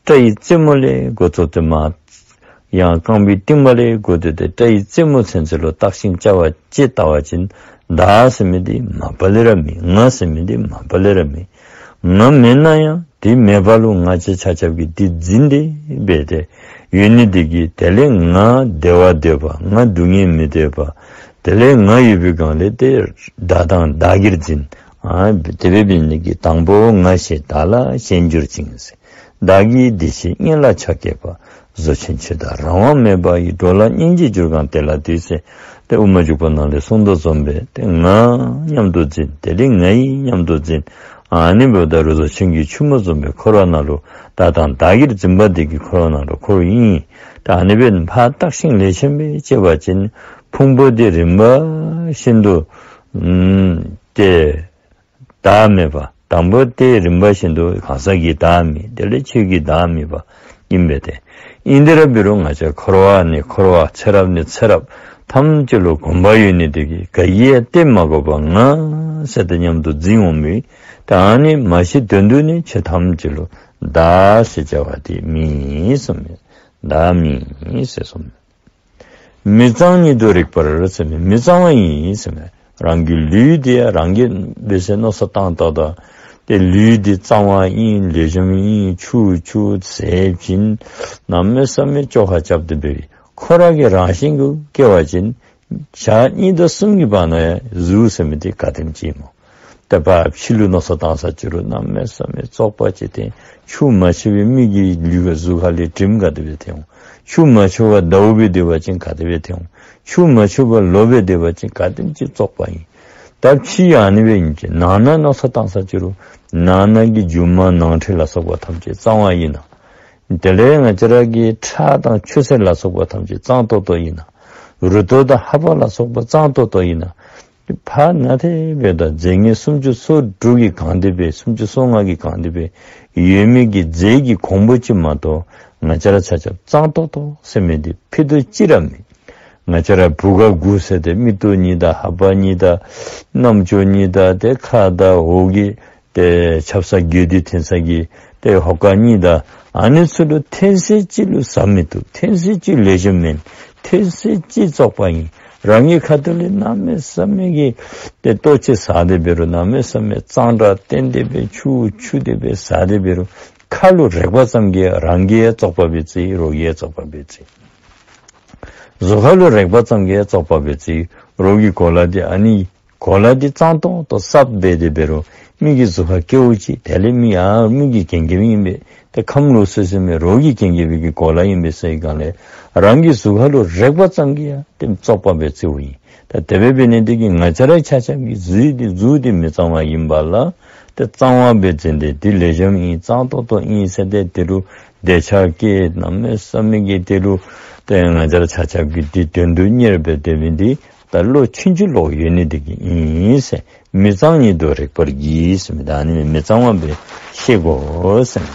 སྐྲའི་རྩེ་མོ་ལས་འགོ་བཙུགས་ཏེ་མར་ ཡང་རྐང་པའི་རྟིང་མ་ལས་འགོ་བསྡུས་ཏེ་སྐྲ་ཡི་རྩེ་མོ་ཚུན་ཚོད་ལུ་བརྟག་ཅིང་དཔྱད་པ་ཅིག་བལྟ་བ་ཅིན་བདག་ཟེར་མི་འདི་མ་པ་ལས་ར་མེད། ང་ཟེར་མི་འདི་མ་པ་ལས་ར་མེད། ང་མེད་ན་ཡང་དེ་མེད་པ་ལུ་ང་བཅས་ཆ་ཁྱབ་ཀྱིས་དེ་འཛིན་ཏེ་འབད་དེ་ཡོད་ནི་དེ་གིས་དེ་ལས་ང་བདེ་བ་འདོད་པ་ང་སྡུག་བསྔལ་མི་འདོད་པ། དེ་ལས་ང་ཡོད་པའི་སྒང་ལས་ཏེ་བདག་དང་བདག་གིར་འཛིན། ཨ་དེ་སྦེ་འབད་ནི་གིས་དང་པོ་ང་ཞེས་བདག་ལ་ཞེན་གྱུར་ཅིང་ཟེར། བདག་གི་བདེ་གཤེགས་དབྱེན་ལ་ཆགས་སྐྱེས་པ། བཟོ་ཆེན་ཆོས་བདག་རང་དབང་མེད་པ་ཡི། འགྲོ་ལ་སྙིང་རྗེ་གྱུར་གང་དེ་ལ་འདུད་ཟེར། ཏེ་དབུ་མ་འཇུག་པ་ནང་ལས་གསུངས་དོ་བཟུམ་སྦེ་ཏེ་ང་སྙམ་དུ་འཛིན། དེ་ལས་ང་ཡི་སྙམ་དུ་འཛིན། ཨ་ནི་འབདཝ་ད་ལུ་བཟོ་ཆེན་གྱི་ཆུང་མ་བཟུམ་སྦེ་འཁོར་བ་ནང་ལུ་བདག་དང་བདག་གིར་འཛིན་པ་དེ་གིས་འཁོར་བ་ནང་ལུ་འཁོར་ཨིན། ད་ཨ་ནི་སྦེ་ཕར་བརྟག་ཅིང་ལེགས་ཤོམ་སྦེ་དཔྱད་པ་ཅིན་ཕུང་པོ་དེ་རིམ་པ་བཞིན་དུ་ཨམ་ཏེ་བདག་མེད་པ། དང་པོ་དེ་རིམ་པ་བཞིན་དུ་གང་ཟག་གི་བདག་མེད། དེ་ལས་ཆོས་ཀྱི་བདག་མེད་པ་ཨིན་པས་ཏེ། ཨིན་དེ་ར་འབད་རུང་ང་བཅས་འཁོར་བ་ནས་འཁོར་བ་ཚེ་རབས་ནས་ཚེ་རབས་ཐམས་ཅད་ལུ་གོམས་པ་ཡོད་ནི་དེ་གིས་ག་གིས་ཡང་སྟོན་མ་དགོ་པར་ང་ཟེར་ཏེ་སྙམ་དུ་འཛིན་འོང་མི། ད་ཨ་ནི་མ་ཤེས་དོན་དུ་ནི་ཆོས་ཐམས་ཅད་ལུ་བདག་ཟེར་བྱ་བ་དེ་མེད་གསུངས་མས། བདག་མེད་ཟེར་གསུངས་མས། མི་གཙང་ཉིད་དུ་རིག་པར་ཟེར་མི་མི་གཙང་བ་ཨིན་ཟེར་མས། རང་གི་ལུས་འདི་ཡང་རང་གིས་འབད་ཟེར་མནོ་བསམ་བཏང་ད་ད་ཏེ་ལུས་འདི་གཙང་བ་ཨིན། ལེགས་ཤོམ་ཨིན། ཆུ་ཆུ་ཟས་བྱིན་གནམ་མེད་ས་མེད་བཅོ་ཁ་རྐྱབ་སྟེ་འབད་བའི་ཁོ་ར་གི་རང་བཞིན་གྱིས་སྐྱེ་བ་ཅིན་ཞག་གཉིས་དང་གསུམ་གྱི་བར་ན་ཡང་གཟུགས་ཟེར་མི་འདི་ག་དེམ་ཅིག་སྨོ། ཏེ་ཕར་ཕྱི་ལུ་མནོ་བསམ་བཏང་ས་ཅིག་རུང་གནམ་མེད་ས་མེད་བཙོག་པ་ཅིག་ཐོན། ཆུ་མ་འཆུ་བའི་མི་གི་ལུས་གཟུགས་ཁ་ལས་དྲིམ་ག་དེ་སྦེ་ཐོན་འོང་། ཆུ་མ་འཆུ་བར་ཟླཝ་སྦེ་སྡོད་པ་ཅིན་ག་དེ་སྦེ་ཐོན་འོང་། ཆུ་མ་འཆུ་བར་ལོ་སྦེ་སྡོད་པ་ཅིན་ག་དེམ་ཅིག་བཙོག་པ་ཨིན། ད་ཕྱི་ཡང་ཨ་ནི་སྦེ་ཨིན་ཅི། ནང་ན་མནོ་བསམ་བཏང་ས་ཅིག་རུང་ནང་ན་གི་རྒྱུ་མ་ནང་ཁྲོལ་ལ་སོགས་པ་ཐམས་ཅད་གཙང་བ་ཨིན་ན། དེ་ལས་ང་བཅས་ར་གི་ཁྲག་དང་ཆུ་སེར་ལ་སོགས་པ་ཐམས་ཅད་གཙང་ཏོག་ཏོ་ཨིན་ན། རུ་ཏོ་དང་ཧ་པ་ལ་སོགས་པ་གཙང་ཏོག་ཏོ་ཨིན་ན། ཕར་ནང་ཏེ་འབདཝ་ད་རྫས་ངན་སུམ་ཅུ་སོ་དྲུག་གིས་གང་སྟེ་སྦེ་སུམ་ཅུ་སོ་ལྔ་གིས་གང་སྟེ་སྦེ་ཡོད་མི་གི་རྫས་ཀྱི་གོང་བུ་ཅིག་མ་གཏོགས་ང་བཅས་ར་ཆ་ཁྱབ་གཙང་ཏོག་ཏོ་ཟེར་མི་འདི་ཕུད་རྡོག་གཅིག་ར་མེད། ང་བཅས་ར་བུ་ག་དགུ་ཟེར་ཏེ་མིག་ཏོ་གཉིས་དང་ཧ་པ་གཉིས་དང་རྣམ་ཅོ་གཉིས་དང་ཏེ་ཁ་དང་འོག་གི་ཏེ་ཆབ་གསང་རྒྱུད་སྡེ་འཐོན་ས་གི་ཏེ་ཧོ་ཀ་གཉིས་དང་ཨ་ནི་ཚུ་ལུ་ཐེངས་གཅིག་ལུ་ཟ་མི་བཏུབ། ཐེངས་གཅིག་ལེགས་ཤོམ་མེན། ཐེངས་གཅིག་བཙོག་པ་ཨིན། རང་གི་ཁ་ཐུག་ལས་གནམ་མེད་ས་མེད་ཀྱི་ཏེ་ལྟོ་ཅིག་ཟ་སྟེ་འབད་རུང་གནམ་མེད་ས་མེད་གཙང་སྦྲ་བསྟེན་ཏེ་སྦེ་ཆུ་འཁྱུ་སྟེ་སྦེ་ཟ་སྟེ་འབད་རུང་ཁ་ལུ་རེག་པ་ཙམ་གྱིས་རང་གིས་ཡང་བཙོག་པ་སྦེ་བརྩི། རོགས་ཀྱིས་ཡང་བཙོག་པ་སྦེ་བརྩི། གཟུགས་ཁ་ལུ་རེག་པ་ཙམ་གྱིས་ཡང་བཙོག་པ་སྦེ་བརྩི། རོགས་ཀྱི་གོ་ལ་འདི་ཨ་ནི་གོ་ལ་འདི་གཙང་ཏོག་ཏོ་སྲབ་སྦེ་དེ་འབད་རུང་མི་གི་གཟུགས་ཁར་སྐྱེཝ་ཅིག་དེ་ལས་མི་ཡང་མི་གིས་གྱོན་གྱོནམ་ཨིན་པས། ཏེ་ཁམས་ལོག་སི་སི་མེན། རོགས་ཀྱིས་གྱོན་གྱོན་པའི་གི་གོ་ལ་ཨིན་པས་ཟེར་བའི་སྒང་ལས་རང་གི་གཟུགས་ཁ་ལུ་རེག་པ་ཙམ་གྱིས་ཡང་ཏེ་བཙོག་པ་སྦེ་བརྩིཝ་ཨིན། ད་དེ་སྦེ་འབད་ནི་དེ་གིས་ང་བཅས་ར་ཆ་ཁྱབ་ཀྱི་གཟུགས་འདི་གཟུགས་འདི་མི་གཙང་བ་ཨིན་པ་ལ་ཏེ་གཙང་བ་སྦེ་འཛིན་ཏེ་འདི་ལེགས་ཤོམ་ཨིན་གཙང་ཏོག་ཏོ་ཨིན་ཟེར་ཏེ་དེ་ལུ་འདོད་ཆགས་སྐྱེ་གནམ་མེད་ས་མེད་ཀྱི་དེ་ལུ་ཏེ་ང་བཅས་ར་ཆ་ཁྱབ་ཀྱིས་འདི་དོན་དུ་གཉེར་སྦེ་སྡོད་མི་འདི་ད་བློ་ཕྱིན་ཅི་ལོག་ཡོད་ནི་དེ་གིས་ཨིན་ཟེར། མི་གཙང་ཉིད་དུ་རིག་པར་བགྱི་ཟེར་མི་ད་ཨ་ནི་མི་གཙང་བ་སྦེ་ཤེས་དགོ་ཟེར།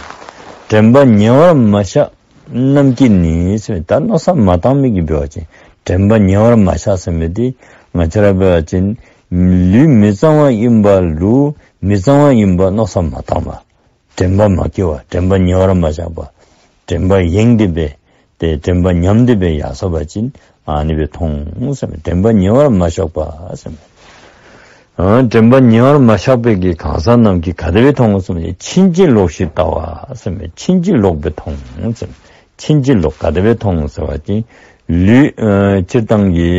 དྲན་པ་ཉེ་བར་མ་བཞག་རྣམས་ཀྱིས་ནི་ཟེར་མི་ད་མནོ་བསམ་མ་བཏང་མི་གིས་འབད་བ་ཅིན་དྲན་པ་ཉེ་བར་མ་བཞག་ཟེར་མི་འདི་ང་བཅས་ར་འབད་བ་ཅིན་ལུས་མི་གཙང་བ་ཨིན་པ་ལུ་མི་གཙང་བ་ཨིན་པ་མནོ་བསམ་མ་བཏང་བར་དྲན་པ་མ་སྐྱེ་བར་དྲན་པ་ཉེ་བར་མ་བཞག་པར་དྲན་པ་ཡེངས་ཏེ་སྦེ་ཏེ་དྲན་པ་ཉམས་ཏེ་སྦེ་ཡར་སོང་བ་ཅིན་ཨ་ནི་སྦེ་མཐོང་ཟེར་མི། དྲན་པ་ཉེ་བར་མ་བཞག་པ་ཟེར་མི། ཨ་དྲན་པ་ཉེ་བར་མ་བཞག་པའི་གི་གང་ཟག་རྣམས་ཀྱིས་ག་དེ་སྦེ་མཐོང་ཟེར་མི། ཕྱིན་ཅི་ལོག་བཞིན་ལྟ་བ་ཟེར་མི། ཕྱིན་ཅི་ལོག་སྦེ་མཐོང་ཟེར་མི། ཕྱིན་ཅི་ལོག་ག་དེ་སྦེ་མཐོང་ཟེར་བ་ཅིན་ལུས་ཨ་སྤྱིར་བཏང་གི་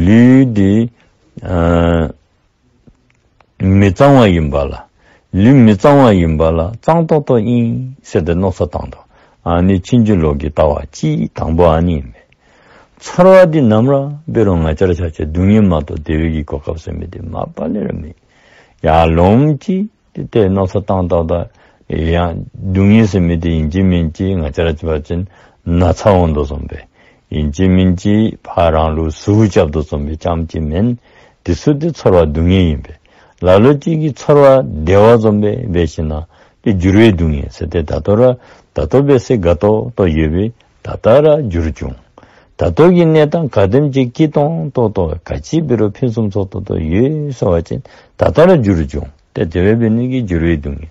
ལུས་འདི་ཨ་མི་གཙང་བ་ཨིན་པ་ལ་ལུས་མི་གཙང་བ་ཨིན་པ་ལ་གཙང་ཏོག་ཏོ་ཨིན་ཟེར་ཏེ་མནོ་བསམ་བཏང་དོ། ཨ་ནི་ཕྱིན་ཅི་ལོག་གི་ལྟ་བ་གཅིག་དང་པོ་ཨ་ནི་ཨིན་པས། ཚོར་བ་འདི་ནམ་ར་འབད་རུང་ང་བཅས་ར་ཆ་ཁྱབ་སྡུག་བསྔལ་མ་གཏོགས་བདེ་བའི་གི་གོ་སྐབས་ཟེར་མི་འདི་མ་པ་ལས་ར་མེད། ཡར་ལོངམ་ཅིག་ཏེ་ཏེ་མནོ་བསམ་བཏང་བཏང་ད་ཡང་སྡུག་བསྔལ་ཟེར་མི་འདི་ཨིན་ཅི་མིན་ཅི་ང་བཅས་ར་ཅིག་འབད་བ་ཅིན་ན་ཚ་འོང་དོ་བཟུམ་སྦེ་ཨིན་ཅི་མིན་ཅི་ཕར་རང་ལུ་ཟུག་རྐྱབ་དོ་བཟུམ་སྦེ་ཙམ་ཅིག་མེན། དེ་ཚུ་འདི་ཚོར་བ་སྡུག་བསྔལ་ཨིན་པས། ལ་ལུ་ཅིག་གིས་ཚོར་བ་བདེ་བ་བཟུམ་སྦེ་འབད་ཞིན་ན་ཏེ་འགྱུར་བའི་སྡུག་བསྔལ་ཟེར་ཏེ་ད་ལྟོ་ར་ད་ལྟོ་འབད་ས་དགའ་ཏོག་ཏོ་ཡོད་པའི་ད་ལྟོ་ར་འགྱུར་བྱུང་། ད་ལྟོ་གི་གནས་སྟངས་ག་དེམ་ཅིག་སྐྱིད་ཏོང་ཏོ་ཏོ་ག་ཅི་འབད་རུང་ཕུན་སུམ་ཚོགས་ཏོག་ཏོ་ཡོད་ཟེར་བ་ཅིན་ད་ལྟོ་ར་འགྱུར་བྱུང་། ཏེ་དེ་སྦེ་འབད་ནི་གིས་འགྱུར་བའི་སྡུག་བསྔལ།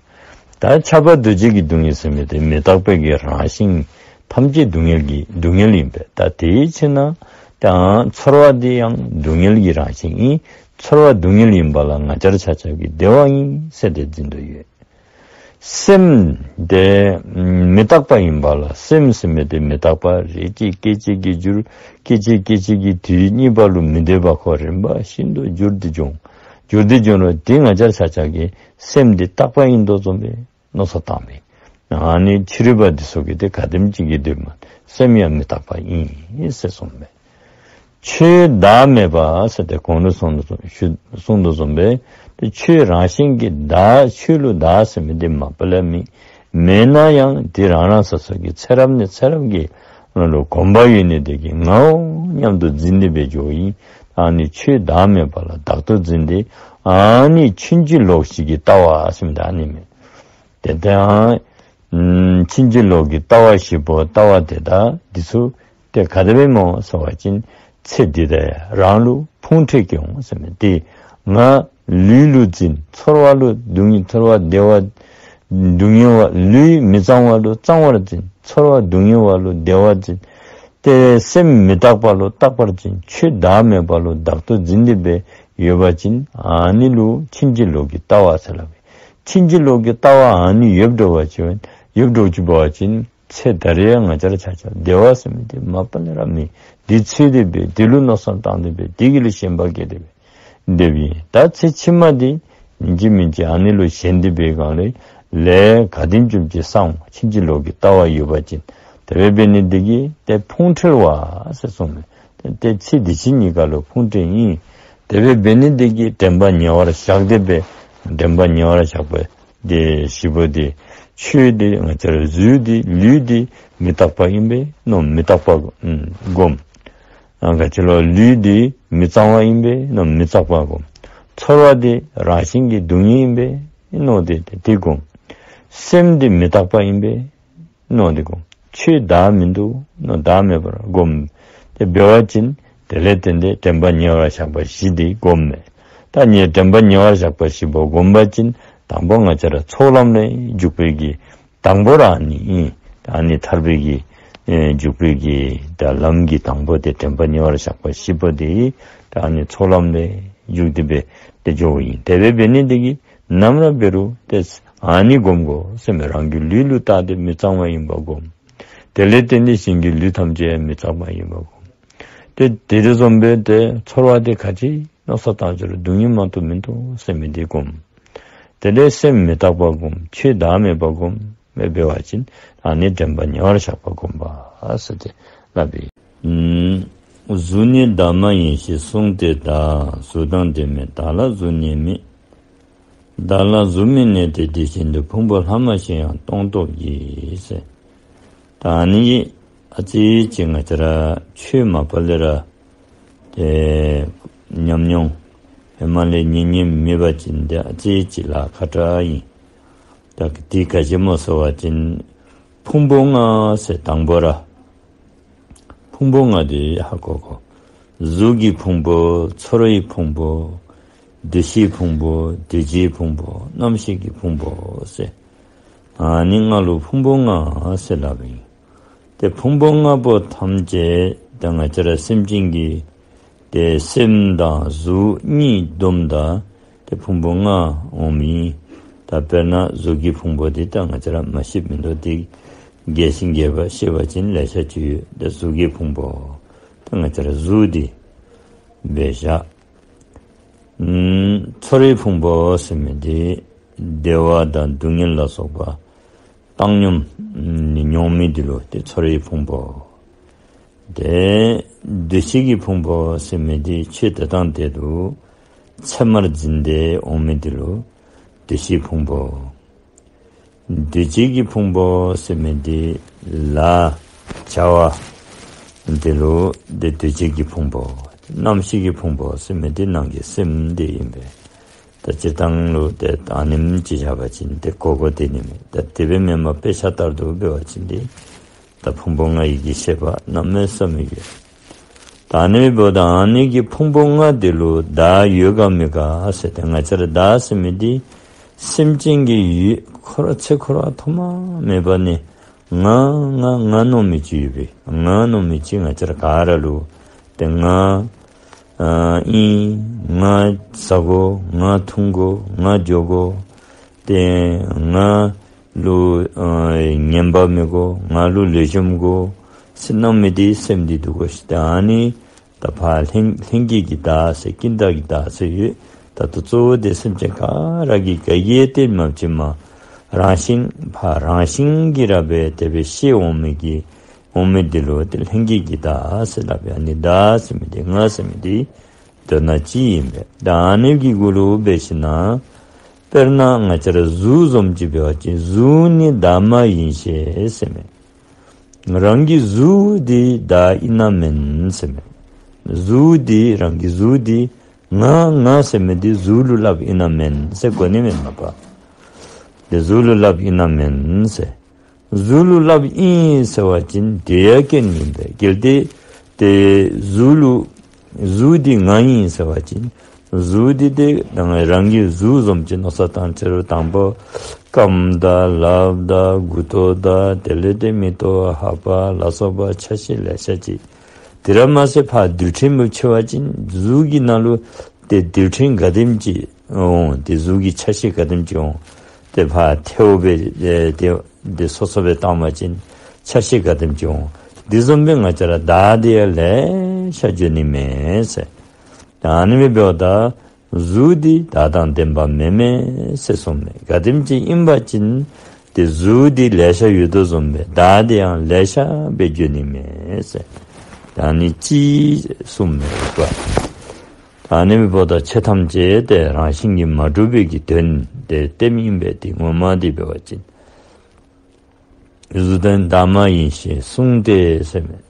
ད་ཁྱབ་པ་འདུ་བྱེད་ཀྱི་སྡུག་བསྔལ་ཟེར་མི་འདི་མི་རྟག་པའི་གི་རང་བཞིན་ ཐམས་ཅད་སྡུག་བསྔལ་གྱི་སྡུག་བསྔལ་ཨིན་པས། ད་དེའི་ཕྱིར་ན་ད་ཚོར་བ་འདི་ཡང་སྡུག་བསྔལ་གྱི་རང་བཞིན་ཨིན། ཚོར་བ་སྡུག་བསྔལ་ཨིན་པ་ལ་ང་བཅས་ར་ཆ་ཁྱབ་ཀྱིས་བདེ་བ་ཨིན་ཟེར་ཏེ་འཛིན་དོ་ཡོད། སེམས་དེ་མི་རྟག་པ་ཨིན་པ་ལ། སེམས་ཟེར་མི་དེ་མི་རྟག་པ། རེ་ཅིག་སྐད་ཅིག་གིས་འགྱུར། སྐད་ཅིག་སྐད་ཅིག་གིས་དུས་གཉིས་པ་ལུ་མི་སྡོད་པ་ཁོ་རིམ་པ་བཞིན་དུ་འགྱུར་ཏེ་འགྱོ། འགྱུར་ཏེ་འགྱོ་རུང་དེ་ང་བཅས་ར་ཆ་ཁྱབ་ཀྱིས་སེམས་དེ་རྟག་པ་ཨིན་དོ་བཟུམ་སྦེ་མནོ་བསམ་བཏང་མི། ཨ་ནི་ཕྱི་རོལ་པ་འདི་ཚུ་གིས་དེ་ག་དེམ་ཅིག་གིས་སྡོདཔ་མས། སེམས་ཡང་མི་རྟག་པ་ཨིན་ཟེར་གསུངས་མས། ཆོས་བདག་མེད་པ་ཟེར་ཏེ་གོང་ལུ་གསུངས་དོ་བཟུམ་ཞུ་གསུངས་དོ་བཟུམ་སྦེ་ཏེ་ཆོས་རང་བཞིན་གྱིས་བདག་ཆོས་ལུ་བདག་ཟེར་མི་དེ་མ་པ་ལས་མེད། མེད་ན་ཡང་དེ་རང་རང་སོ་སོ་གི་ཚེ་རབས་ནས་ཚེ་རབས་ཀྱི་ལུ་གོམས་པ་ཡོད་ནི་དེ་གིས་ངའོ་སྙམ་དུ་འཛིན་ཏེ་སྦེ་འགྱོཝ་ཨིན། ཨ་ནི་ཆོས་བདག་མེད་པ་ལ་བདག་ཏུ་འཛིན་ཏེ་ཨ་ནི་ཕྱིན་ཅི་ལོག་བཞི་གི་ལྟ་བ་ཟེར་མི་དེ་ཨ་ནི་མས། དེ་ལྟའང་ཕྱིན་ཅི་ལོག་གི་ལྟ་བ་བཞི་པོ་ལྟ་བ་དེ་དག་འདི་ཚུ་ཏེ་ག་དེ་སྦེ་སྨོ་ཟེར་བ་ཅིན་ཚེ་འདི་དང་རང་ལུ་ཕུང་ཁྲོལ་སྐྱེ་འོང་ཟེར་མི་དེ། ང་ལུས་ལུ་འཛིན། ཚོར་བ་ལུ་སྡུག་བསྔལ་ཚོར་བ་བདེ་བ་སྡུག་བསྔལ་བ། ལུས་མི་གཙང་བ་ལུ་གཙང་བར་འཛིན། ཚོར་བ་སྡུག་བསྔལ་བ་ལུ་བདེ་བར་འཛིན། ཏེ་སེམས་མི་རྟག་པ་ལུ་རྟག་པར་འཛིན། ཆོས་བདག་མེད་པ་ལུ་བདག་ཏུ་འཛིན་ཏེ་སྦེ་ཡོད་པ་ཅིན་ཨ་ནི་ལུ་ཕྱིན་ཅི་ལོག་གི་ལྟ་བ་ཟེར་སླབ་ཨིན། ཕྱིན་ཅི་ལོག་གི་ལྟ་བ་ཨ་ནི་ཡོདཔ་འགྱོ་བ་ཅིན་ཡོདཔ་འགྱོ་བ་ཅིན་ཚེ་ད་རེས་ང་བཅས་ར་ཆ་ཁྱབ་བདེ་བ་ཟེར་མི་དེ་མ་པ་ལས་ར་མེད། དེ་འཚོལ་ཏེ་སྦེ་དེ་ལུ་མནོ་བསམ་བཏང་སྟེ་སྦེ་དེ་གི་ལུ་ཞེན་པ་སྐྱེས་ཏེ་སྦེ་སྡོདཔ་ཨིན། ད་ཚེ་ཕྱི་མ་དེ་ཨིན་ཅི་མིན་ཅི་ཨ་ནི་ལུ་ཞེན་ཏེ་སྦེ་གང་ལས་ལས་ག་དེམ་ཅིག་བསགས་འོང་། ཕྱིན་ཅི་ལོག་གི་ལྟ་བ་ཡོད་པ་ཅིན། དེ་སྦེ་འབད་ནི་དེ་གིས་ཏེ་ཕུང་ཁྲོལ་བ་ཟེར་གསུངས་མས། ཏེ་ཚེ་འདི་ཕྱི་གཉིས་ཀ་ལུ་ཕུང་ཁྲོལ་ཨིན། དེ་སྦེ་འབད་ནི་དེ་གིས་དྲན་པ་ཉེ་བར་བཞག་སྟེ་སྦེ་དྲན་པ་ཉེ་བར་བཞག་པ་དེ་བཞི་པོ་དེ་ཆོས་དེ་ང་བཅས་ར་གཟུགས་དེ་ལུས་དེ་མི་རྟག་པ་ཨིན་པས་མནོ་མི་རྟག་པ་སྒོམ། ཨ་ག་ཅི་ལོ་ལུས་དེ་མི་གཙང་བ་ཨིན་པས་མནོ་མི་གཙང་བ་སྒོམ། ཚོར་བ་དེ་རང་བཞིན་གྱིས་སྡུག་བསྔལ་ཨིན་པས་མནོ་སྟེ་དེ་སྒོམ། སེམས་དེ་མི་རྟག་པ་ཨིན་པས་མནོ་སྟེ་སྒོམ། ཆོས་བདག་མིན་འདུག་མནོ་བདག་མེད་པར་སྒོམ། དེ་འབད་བ་ཅིན་དེ་ལས་བརྟེན་ཏེ་དྲན་པ་ཉེ་བར་བཞག་པ་བཞི་དེ་སྒོམ་མས། ད་ཉེ་དྲན་པ་ཉེ་བར་བཞག་པ་བཞི་པོ་སྒོམ་པ་ཅིན་དང་པོ་ང་བཅས་ར་ཚོགས་ལམ་ལས་འཇུག་པའི་གི་དང་པོ་ར་ཨ་ནི་ཨིན། ད་ཨ་ནི་ཐར་པའི་གི་ཨེ་འཇུག་པའི་གི་ད་ལམ་གྱི་དང་པོ་དེ་དྲན་པ་ཉེ་བར་བཞག་པ་བཞི་པོ་དེ་ད་ཨ་ནི་ཚོགས་ལམ་ལས་འཇུག་སྟེ་སྦེ་དེ་འགྱོཝ་ཨིན། དེ་སྦེ་འབད་ནི་དེ་གིས་ནམ་ར་འབད་རུང་ཏེ་ཨ་ནི་སྒོམ་དགོ་ཟེར་མས། རང་གི་ལུས་ལུ་བལྟ་སྟེ་མི་གཙང་བ་ཨིན་པ་སྒོམ། དེ་ལས་བརྟེན་ཏེ་གཞན་གྱི་ལུས་ཐམས་ཅད་མི་གཙང་བ་ཨིན་པ་སྒོམ། ཏེ་དེ་དེ་བཟུམ་སྦེ་ཏེ་ཚོར་བ་དེ་ག་ཅི་མནོ་བསམ་བཏང་ཅི་རུང་སྡུག་བསྔལ་མ་གཏོགས་མིན་འདུག་ཟེར་མི་དེ་སྒོམ། དེ་ལས་སེམས་མི་རྟག་པ་སྒོམ། ཆོས་བདག་མེད་པ་སྒོམ། མེད་འབད་བ་ཅིན་ཨ་ནི་དྲན་པ་ཉེ་བར་བཞག་པ་སྒོམ་པ་ཟེར་ཏེ་སླབ་ཨིན། གཟུགས་ནི་བདག་མ་ཡིན་ཞེས་གསུངས་ཏེ་གདའ། གཟུགས་དང་ལྡན་མིན་བདག་ལ་གཟུགས་ནི་མེད། བདག་ལ་གཟུགས་མི་གནས་ཏེ། དེ་བཞིན་དུ་ཕུང་པོ་ལྷག་མ་ཞིག་ཡང་སྟོང་རྟོགས་ཀྱིས་ཟེར། ད་ཨ་ནི་ཨ་ཙི་ཅིག་ང་བཅས་ར་ཆོས་མ་པ་ལས་ར་ཏེ་ཉམས་མྱོང་ཧེ་མ་ལས་ཉན་ཉན་མེད་པ་ཅིན་ཏེ་ཨ་ཙི་ཅིག་ལཱ་ཁག་དྲགས་ཨིན། ད་དེ་ག་ཅི་སྨོ་ཟེར་བ་ཅིན་ཕུང་པོ་ལྔ་ཟེར་དང་པོ་ར་ཕུང་པོ་ལྔ་དེ་ཧ་གོ་དགོ། གཟུགས་ཀྱི་ཕུང་པོ། ཚོར་བའི་ཕུང་པོ། འདུ་ཤེས་ཕུང་པོ། འདུ་བྱེད་ཕུང་པོ། རྣམ་ཤེས་ཀྱི་ཕུང་པོ་ཟེར། ཨ་ནི་ལྔ་ལུ་ཕུང་པོ་ལྔ་ཟེར་སླབ་ཨིན། ཏེ་ཕུང་པོ་ལྔ་པོ་ཐམས་ཅད་ད་ང་བཅས་ར་སེམས་ཅན་གྱི་ཏེ་སེམས་དང་གཟུགས་གཉིས་བསྡོམས་ད་ཏེ་ཕུང་པོ་ལྔ་འོང་མི་ཨིན། ད་དཔེར་ན་གཟུགས་ཀྱི་ཕུང་པོ་འདི་ད་ང་བཅས་ར་མ་ཤེསཔ་མིན་འདུག། འདི་རྒྱས་ཤིང་རྒྱས་པ་ཤེས་པ་ཅིན་ལེ་ཤ་ཅིག་ཡོད། ད་གཟུགས་ཀྱི་ཕུང་པོ་ད་ང་བཅས་ར་གཟུགས་འདི་འབད་བཞག། ཨམ་ཚོར་བའི་ཕུང་པོ་ཟེར་མི་འདི་བདེ་བ་དང་སྡུག་བསྔལ་ལ་སོགས་པ་བཏང་སྙོམས་མྱོང་མི་འདི་ལུ་ཏེ་ཚོར་བའི་ཕུང་པོ། ཏེ་འདུ་བྱེད་ཀྱི་ཕུང་པོ་ཟེར་མི་འདི་ཆོས་དེ་དང་དེ་ལུ་མཚན་མར་འཛིན་ཏེ་འོང་མི་འདི་ལུ་འདུ་བྱེད་ཕུང་པོ། འདུ་བྱེད་ཀྱི་ཕུང་པོ་ཟེར་མི་འདི་ལཱ་བྱ་བ་འདི་ལུ་ཏེ་འདུ་བྱེད་ཀྱི་ཕུང་པོ། རྣམ་ཤེས་ཀྱི་ཕུང་པོ་ཟེར་མི་འདི་ནང་གི་སེམས་འདི་ཨིན་པས། ད་སྤྱིར་བཏང་ལུ་ཏེ་ཨ་ནེམ་ཅིག་བཞག་པ་ཅིན་ཏེ་གོ་གོ་དེ་ནི་མེད། ད་དེ་སྦེ་མེན་པར་དཔེ་ཆ་ལྟར་དུ་འབད་བ་ཅིན་ཏེ་ད་ཕུང་པོ་ལྔ་ཡི་གེ་ཤེས་པ་གནམ་མེད་ས་མེད་ཡོད། ད་ཨ་ནི་འབདཝ་ད་ཨ་ནི་གི་ཕུང་པོ་ལྔ་འདི་ལུ་བདག་ཡོད་ག་མེད་ག་ཟེར་ཏེ་ང་བཅས་ར་བདག་ཟེར་མི་འདི་སེམས་ཅན་གྱི་ཡུལ་ཁོ་ར་ཚེ་འཁོར་བ་ཐོག་མ་མེད་པ་ནས་ ང་ང་ང་མནོ་མི་ཅིག་ཡོད་པས། ང་མནོ་མི་ཅིག་ང་བཅས་ར་ག་ར་ལུ། ཏེ་ང་ཨ་ཨིན། ང་བཟའ་དགོ། ང་འཐུང་དགོ། ང་འགྱོ་དགོ། ཏེ་ང་ལུ་ཨ་ངན་པ་མི་དགོ། ང་ལུ་ལེགས་ཤོམ་དགོ་ཟེར་མནོ་མི་འདི་སེམས་འདི་འདུག་གོ་ཤིག། ཏེ་ཨ་ནི་ད་ཕར་ལྷན་ལྷན་སྐྱེས་ཀྱི་བདག་ཟེར་ཀུན་བཏགས་ཀྱི་བདག་ཟེར་ཡོད། ད་ལྟོ་གཙོ་བོ་དེ་སེམས་ཅན་ག་ར་གིས་ག་གིས་ཡང་བརྟེན་མ་བྱིན་མ། རང་བཞིན་ཕར་རང་བཞིན་གྱིས་ར་སྦེ་དེ་སྦེ་ཤེས་འོང་མི་གི་འོང་མི་འདི་ལུ་ཏེ་ལྷན་སྐྱེས་ཀྱི་བདག་ཟེར་སླབ་པས། ཨ་ནི་བདག་ཟེར་མི་འདི་ང་ཟེར་མི་འདི་མདོར་ན་ཅིག་ཨིན་པས། ད་ཨ་ནི་གི་གུ་ལུ་འབད་ཞིན་ན་དཔེར་ན་ང་བཅས་ར་གཟུགས་བཟུམ་ཅིག་འབད་བ་ཅིན་གཟུགས་ནི་བདག་མ་ཡིན་ཞེས་ཟེར་མས། རང་གི་གཟུགས་འདི་བདག་ཨིན་ན་མེན་ཟེར་མས། གཟུགས་འདི་རང་གི་གཟུགས་འདི་ང་ང་ཟེར་མི་འདི་གཟུགས་ལུ་སླབ་ཨིན་ན་མེན་ཟེར་གོ་ནི་མེན་ན་པ། དེ་གཟུགས་ལུ་སླབ་ཨིན་ན་མེན་ཟེར། གཟུགས་ལུ་སླབ་ཨིན་ཟེར་བ་ཅིན་དེ་ཡང་སྐྱོན་ཨིན་པས། གལ་ཏེ་དེ་གཟུགས་ལུ་གཟུགས་འདི་ང་ཨིན་ཟེར་བ་ཅིན་གཟུགས་འདི་ཏེ་རང་རང་གི་གཟུགས་བཟུམ་ཅིག་མནོ་བསམ་བཏང་ཅི་རུང་དང་པ་རྐངམ་དང་ལགཔ་དང་མགུ་ཏོ་དང་དེ་ལས་ཏེ་མིག་ཏོ་ལྷ་པ་ལ་སོགས་པ་ཆ་ཤས་ལེ་ཤ་ཅིག། དེ་ར་མ་ཚད་ཕར་རྡུལ་ཕྲན་སྦེ་ཕྱེ་བ་ཅིན་གཟུགས་ཀྱི་ནང་ལུ་ཏེ་རྡུལ་ཕྲན་ག་དེམ་ཅིག་འོང་། ཏེ་གཟུགས་ཀྱི་ཆ་ཤས་ག་དེམ་ཅིག་འོང་། ཏེ་ཕར་ཐལཝ་སྦེ་ཨེ་ཏེ་ཏེ་སོ་སོ་སྦེ་བཏང་བ་ཅིན་ཆ་ཤས་ག་དེམ་ཅིག་འོང་། དེ་བཟུམ་སྦེ་ང་བཅས་ར་བདག་འདི་ཡང་ལེ་ཤ་འགྱོ་ནི་མས་ཟེར། ད་ཨ་ནི་སྦེ་འབདཝ་ད་གཟུགས་འདི་བདག་དང་ལྡན་པ་མེན་མས་ཟེར་གསུངས་མས། ག་དེམ་ཅིག་ཨིན་པ་ཅིན་ཏེ་གཟུགས་འདི་ལེ་ཤ་ཡོད་དོ་བཟུམ་སྦེ་བདག་འདི་ཡང་ལེ་ཤ་སྦེ་འགྱོ་ནི་མས་ཟེར། ད་ཨ་ནི་ཅིག་གསུངས་མས་པ། ད་ཨ་ནི་སྦེ་འབདཝ་ད་ཆོས་ཐམས་ཅད་དེ་རང་བཞིན་གྱིས་མ་གྲུབ་པའི་གི་དོན་དེ་སྟོནམ་ཨིན་པས། ཏེ་ངོ་མ་འདི་འབད་བ་ཅིན་གཟུགས་དང་བདག་མ་ཡིན་ཞེས་གསུངས་ཏེ་ཟེར་མས།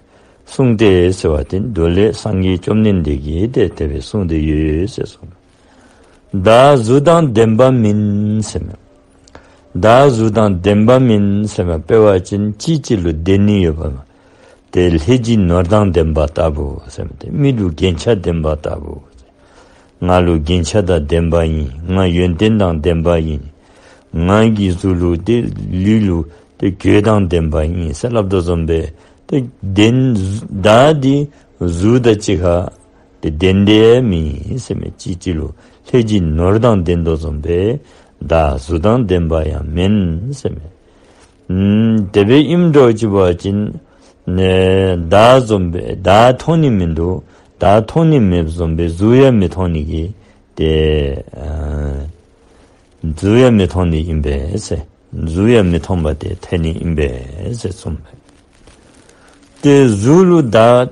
གསུངས་ཏེ་ཟེར་བ་ཏེ་མདོ་ལས་སངས་རྒྱས་བཅོམ་ལྡན་འདས་ཀྱིས་ཏེ་དེ་སྦེ་གསུངས་ཏེ་ཡོད་ཟེར་གསུངས། བདག་གཟུགས་དང་ལྡན་པ་མིན་ཟེར་མས། བདག་གཟུགས་དང་ལྡན་པ་མིན་ཟེར་མས། དཔེ་འབད་བ་ཅིན་གཅིག་གཅིག་ལུ་ལྡན་ནི་ཡོདཔ་མས། ཏེ་ལྷས་བྱིན་ནོར་དང་ལྡན་པ་ལྟ་བུ་ཟེར་མས། ཏེ་མི་ལུ་རྒྱན་ཆ་ལྡན་པ་ལྟ་བུ། ང་ལུ་རྒྱན་ཆ་དང་ལྡན་པ་ཨིན། ང་ཡོན་ཏན་དང་ལྡན་པ་ཨིན། ང་གི་གཟུགས་ལུ་ཏེ་ལུས་ལུ་ཏེ་གོས་དང་ལྡན་པ་ཨིན་ཟེར་སླབ་དོ་བཟུམ་སྦེ་ཏེ་ལྡན་བདག་འདི་གཟུགས་དང་གཅིག་ཁར་ཏེ་ལྡན་ཏེ་མེད་ཟེར་མས། གཅིག་གཅིག་ལུ་ལྷས་བྱིན་ནོར་དང་ལྡན་དོ་བཟུམ་སྦེ་བདག་གཟུགས་དང་ལྡན་པ་ཡང་མེན་ཟེར་མས། ཨམ་དེ་སྦེ་ཨིནམ་འདྲཝ་ཅིག་འབད་བ་ཅིན་ནི་བདག་བཟུམ་སྦེ་བདག་མཐོང་ནི་མིན་འདུག། བདག་མཐོང་ནི་མེདཔ་བཟུམ་སྦེ་གཟུགས་ཡང་མི་མཐོང་ནི་གི་ཏེ་ཨ་གཟུགས་ཡང་མི་མཐོང་ནི་ཨིན་པས་ཟེར། གཟུགས་ཡང་མི་མཐོང་བར་ཏེ་ཐལ་ནི་ཨིན་པས་ཟེར་གསུངས་མས། ཏེ་གཟུགས་ལུ་བདག་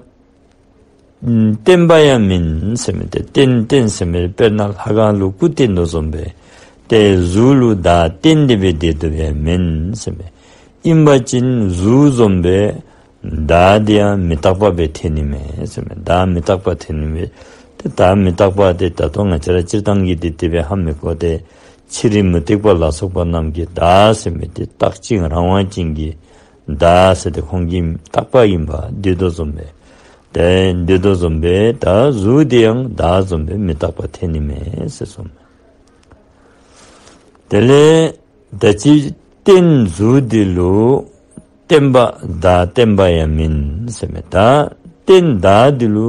ཨམ་བརྟེན་པ་ཡང་མིན་ཟེར་མས། ཏེ་བརྟེན་བརྟེན་ཟེར་མི་དཔེར་ན་ལྷ་ཁང་ལུ་སྐུ་བརྟེན་དོ་བཟུམ་སྦེ་ཏེ་གཟུགས་ལུ་བདག་བརྟེན་ཏེ་སྦེ་སྡོད་དོ་ཡང་མིན་ཟེར་མས། ཨིན་པ་ཅིན་གཟུགས་བཟུམ་སྦེ་བདག་འདི་ཡང་མི་རྟག་པ་སྦེ་ཐལ་ནི་མས་ཟེར་མས། བདག་མི་རྟག་པ་ཐལ་ནི་མས། ཏེ་བདག་མི་རྟག་པ་འདི་ད་ལྟོ་ང་བཅས་ར་སྤྱིར་བཏང་གི་འདི་དེ་སྦེ་ཧ་མི་གོ། ཏེ་ཕྱི་རོལ་མུ་སྟེགས་པ་ལ་སོགས་པ་རྣམས་ཀྱིས་བདག་ཟེར་མི་འདི་རྟག་ཅིང་རང་དབང་ཅན་གྱི་བདག་ཟེར་ཏེ་ཁོང་གིས་རྟག་པ་ཨིན་པ་འདོད་དོ་བཟུམ་སྦེ་ཏེ་འདོད་དོ་བཟུམ་སྦེ་ད་གཟུགས་འདི་ཡང་བདག་བཟུམ་སྦེ་མི་རྟག་པ་ཐལ་ནི་མས་ཟེར་གསུངས་མས། དེ་ལས་ད་ཅི་རྟེན་གཟུགས་འདི་ལུ་བརྟེན་པ་བདག་བརྟེན་པ་ཡང་མིན་ཟེར་མས། ད་རྟེན་བདག་འདི་ལུ་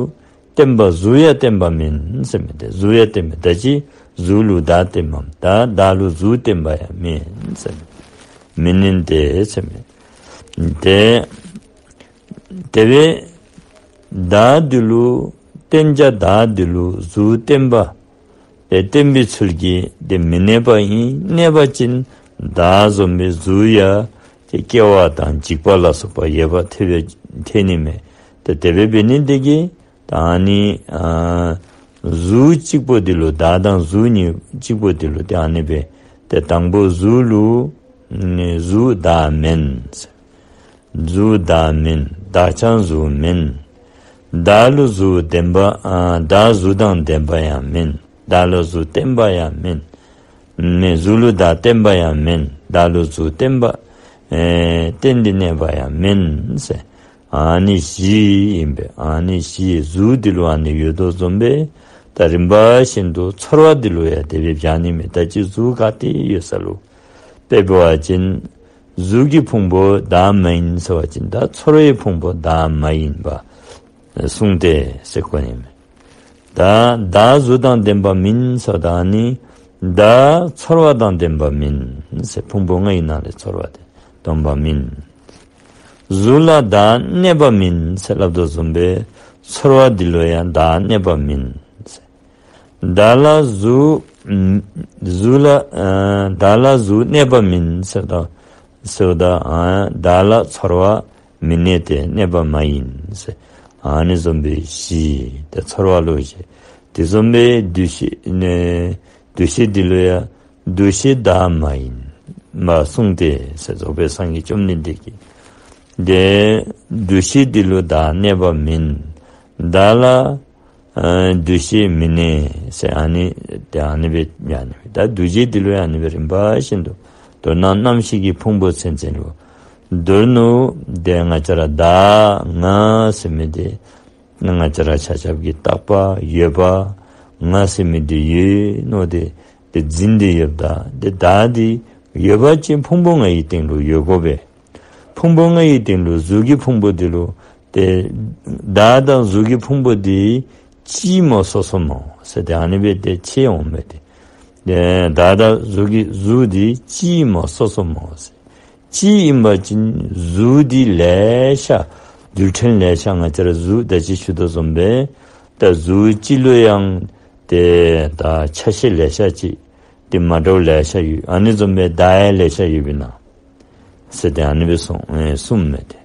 བརྟེན་པ་གཟུགས་ཡང་བརྟེན་པ་མིན་ཟེར་མས། ཏེ་གཟུགས་ཡང་བརྟེན་པ་ད་ཅི་གཟུགས་ལུ་བདག་བརྟེན་པ་ད་བདག་ལུ་གཟུགས་བརྟེན་པ་ཡང་མིན་ཟེར་མས། མི་ནུས་ཏེ་ཟེར་མས། ཏེ་དེ་སྦེ་བདག་འདི་ལུ་བརྟེན་བྱ་བདག་འདི་ལུ་གཟུགས་བརྟེན་པ་ཏེ་བརྟེན་པའི་ཚུལ་གྱིས་ཏེ་མི་གནས་པ་ཨིན། གནས་པ་ཅིན་བདག་བཟུམ་སྦེ་གཟུགས་ཡང་ཏེ་སྐྱེ་བ་དང་འཇིག་པ་ལ་སོགས་པ་ཡོད་པ་ཐལ་བའི་ཐལ་ནི་མས། ཏེ་དེ་སྦེ་འབད་ནི་དེ་གིས་ད་ཨ་ནི་ཨ་གཟུགས་གཅིག་པོ་འདི་ལུ་བདག་དང་གཟུགས་གཉིས་གཅིག་པོ་འདི་ལུ་ཏེ་ཨ་ནི་སྦེ་ཏེ་དང་པོ་གཟུགས་ལུ་ནི་གཟུགས་བདག་མེན། གཟུགས་བདག་མེན། བདག་ཀྱང་གཟུགས་མེན། བདག་ལུ་གཟུགས་ལྡན་པ་ཨ་བདག་གཟུགས་དང་ལྡན་པ་ཡང་མེན། བདག་ལུ་གཟུགས་བརྟེན་པ་ཡང་མེན། མེན། གཟུགས་ལུ་བདག་བརྟེན་པ་ཡང་མེན། བདག་ལུ་གཟུགས་བརྟེན་པ་ཨེ་བརྟེན་ཏེ་གནས་པ་ཡང་མེན་ཟེར། ཨ་ནི་བཞི་ཨིན་པས། ཨ་ནི་བཞི་གཟུགས་འདི་ལུ་ཨ་ནི་ཡོད་དོ་བཟུམ་སྦེ་ད་རིམ་པ་བཞིན་དུ་ཚོར་བ་འདི་ལུ་ཡང་དེ་སྦེ་སྦྱར་ནི་མས། ད་ཅི་གཟུགས་ག་ཏེ་ཡོད་ས་ལུ་དཔེ་འབད་བ་ཅིན་ གཟུགས་ཀྱི་ཕུང་པོ་བདག་མ་ཡིན་ཟེར་བ་ཅིན་ད་ཚོར་བའི་ཕུང་པོ་བདག་མ་ཡིན་པ་གསུངས་ཏེ་ཟེར་གོ་ནི་མས། ད་བདག་གཟུགས་དང་ལྡན་པ་མིན་ཟེར་བ་ད་ནི་བདག་ཚོར་བ་དང་ལྡན་པ་མིན་ཟེར། ཕུང་པོ་ལྔ་ཡི་ནང་ལས་ཚོར་བ་དེ་སྟོན་པ་མིན། གཟུགས་ལ་བདག་གནས་པ་མིན་ཟེར་སླབ་དོ་བཟུམ་སྦེ་ཚོར་བ་འདི་ལུ་ཡང་བདག་གནས་པ་མིན་ཟེར། བདག་ལ་གཟུགས་གཟུགས་ལ་ཨ་བདག་ལ་གཟུགས་གནས་པ་མིན་ཟེར་དོ་ཟེརཝ་ད་ཨ་བདག་ལ་ཚོར་བ་མི་གནས་ཏེ་གནས་པ་མ་ཡིན་ཟེར། ཨ་ནི་བཟུམ་སྦེ་བཞི་ཏེ་ཚོར་བ་ལུ་བཞི། དེ་བཟུམ་སྦེ་འདུ་ཤེས་ནི་འདུ་ཤེས་འདི་ལུ་ཡང་འདུ་ཤེས་བདག་མ་ཡིན་པ་གསུངས་ཏེ་ཟེར། རྫོགས་པའི་སངས་རྒྱས་བཅོམ་ལྡན་འདས་ཀྱིས་ཏེ་འདུ་ཤེས་འདི་ལུ་བདག་གནས་པ་མིན། བདག་ལ་ཨ་འདུ་ཤེས་མི་གནས་ཟེར། ཨ་ནི་ཏེ་ཨ་ནི་སྦེ་ཨ་ནི་སྦེ་ད་འདུ་བྱེད་འདི་ལུ་ཡང་ཨ་ནི་སྦེ་རིམ་པ་བཞིན་དུ་མདོར་ན་རྣམ་ཤེས་ཀྱི་ཕུང་པོ་ཚུན་ཚོད་ལུ་མདོར་ན་ཏེ་ང་བཅས་ར་བདག་ང་ཟེར་མི་འདི་ང་བཅས་ར་ཆ་ཁྱབ་ཀྱིས་བཏགས་པ་ཡོད་པ་ང་ཟེར་མི་འདི་ཡོད་མནོ་སྟེ་ཏེ་འཛིན་ཏེ་ཡོདཔ་ད་ཏེ་བདག་འདི་ཡོད་པ་ཅིན་ཕུང་པོ་ལྔ་ཡི་སྟེང་ལུ་ཡོད་དགོ་པས། ཕུང་པོ་ལྔ་ཡི་སྟེང་ལུ་གཟུགས་ཀྱི་ཕུང་པོ་འདི་ལུ་ཏེ་བདག་དང་གཟུགས་ཀྱི་ཕུང་པོ་འདི་གཅིག་སྨོ་སོ་སོ་སྨོ་ཟེར་ཏེ་ཨ་ནི་སྦེ་ཏེ་ཕྱེ་འོང་མས་ཏེ། ཏེ་བདག་དང་གཟུགས་ཀྱི་གཟུགས་འདི་གཅིག་སྨོ་སོ་སོ་སྨོ་ཟེར། གཅིག་ཨིན་པ་ཅིན་གཟུགས་འདི་ལེ་ཤ་རྡུལ་ཕྲན་ལེ་ཤ་ང་བཅས་ར་གཟུགས་ད་ཅི་ཞུ་དོ་བཟུམ་སྦེ་ད་གཟུགས་གཅིག་ལུ་ཡང་ཏེ་ད་ཆ་ཤས་ལེ་ཤ་ཅིག་ཏེ་མ་འདྲཝ་ལེ་ཤ་ཡོད། ཨ་ནི་བཟུམ་སྦེ་བདག་ཡང་ལེ་ཤ་ཡོདཔ་ཨིན་ན་ཟེར་ཏེ་ཨ་ནི་སྦེ་གསུངས་ཨེ་གསུངམ་མས་ཏེ།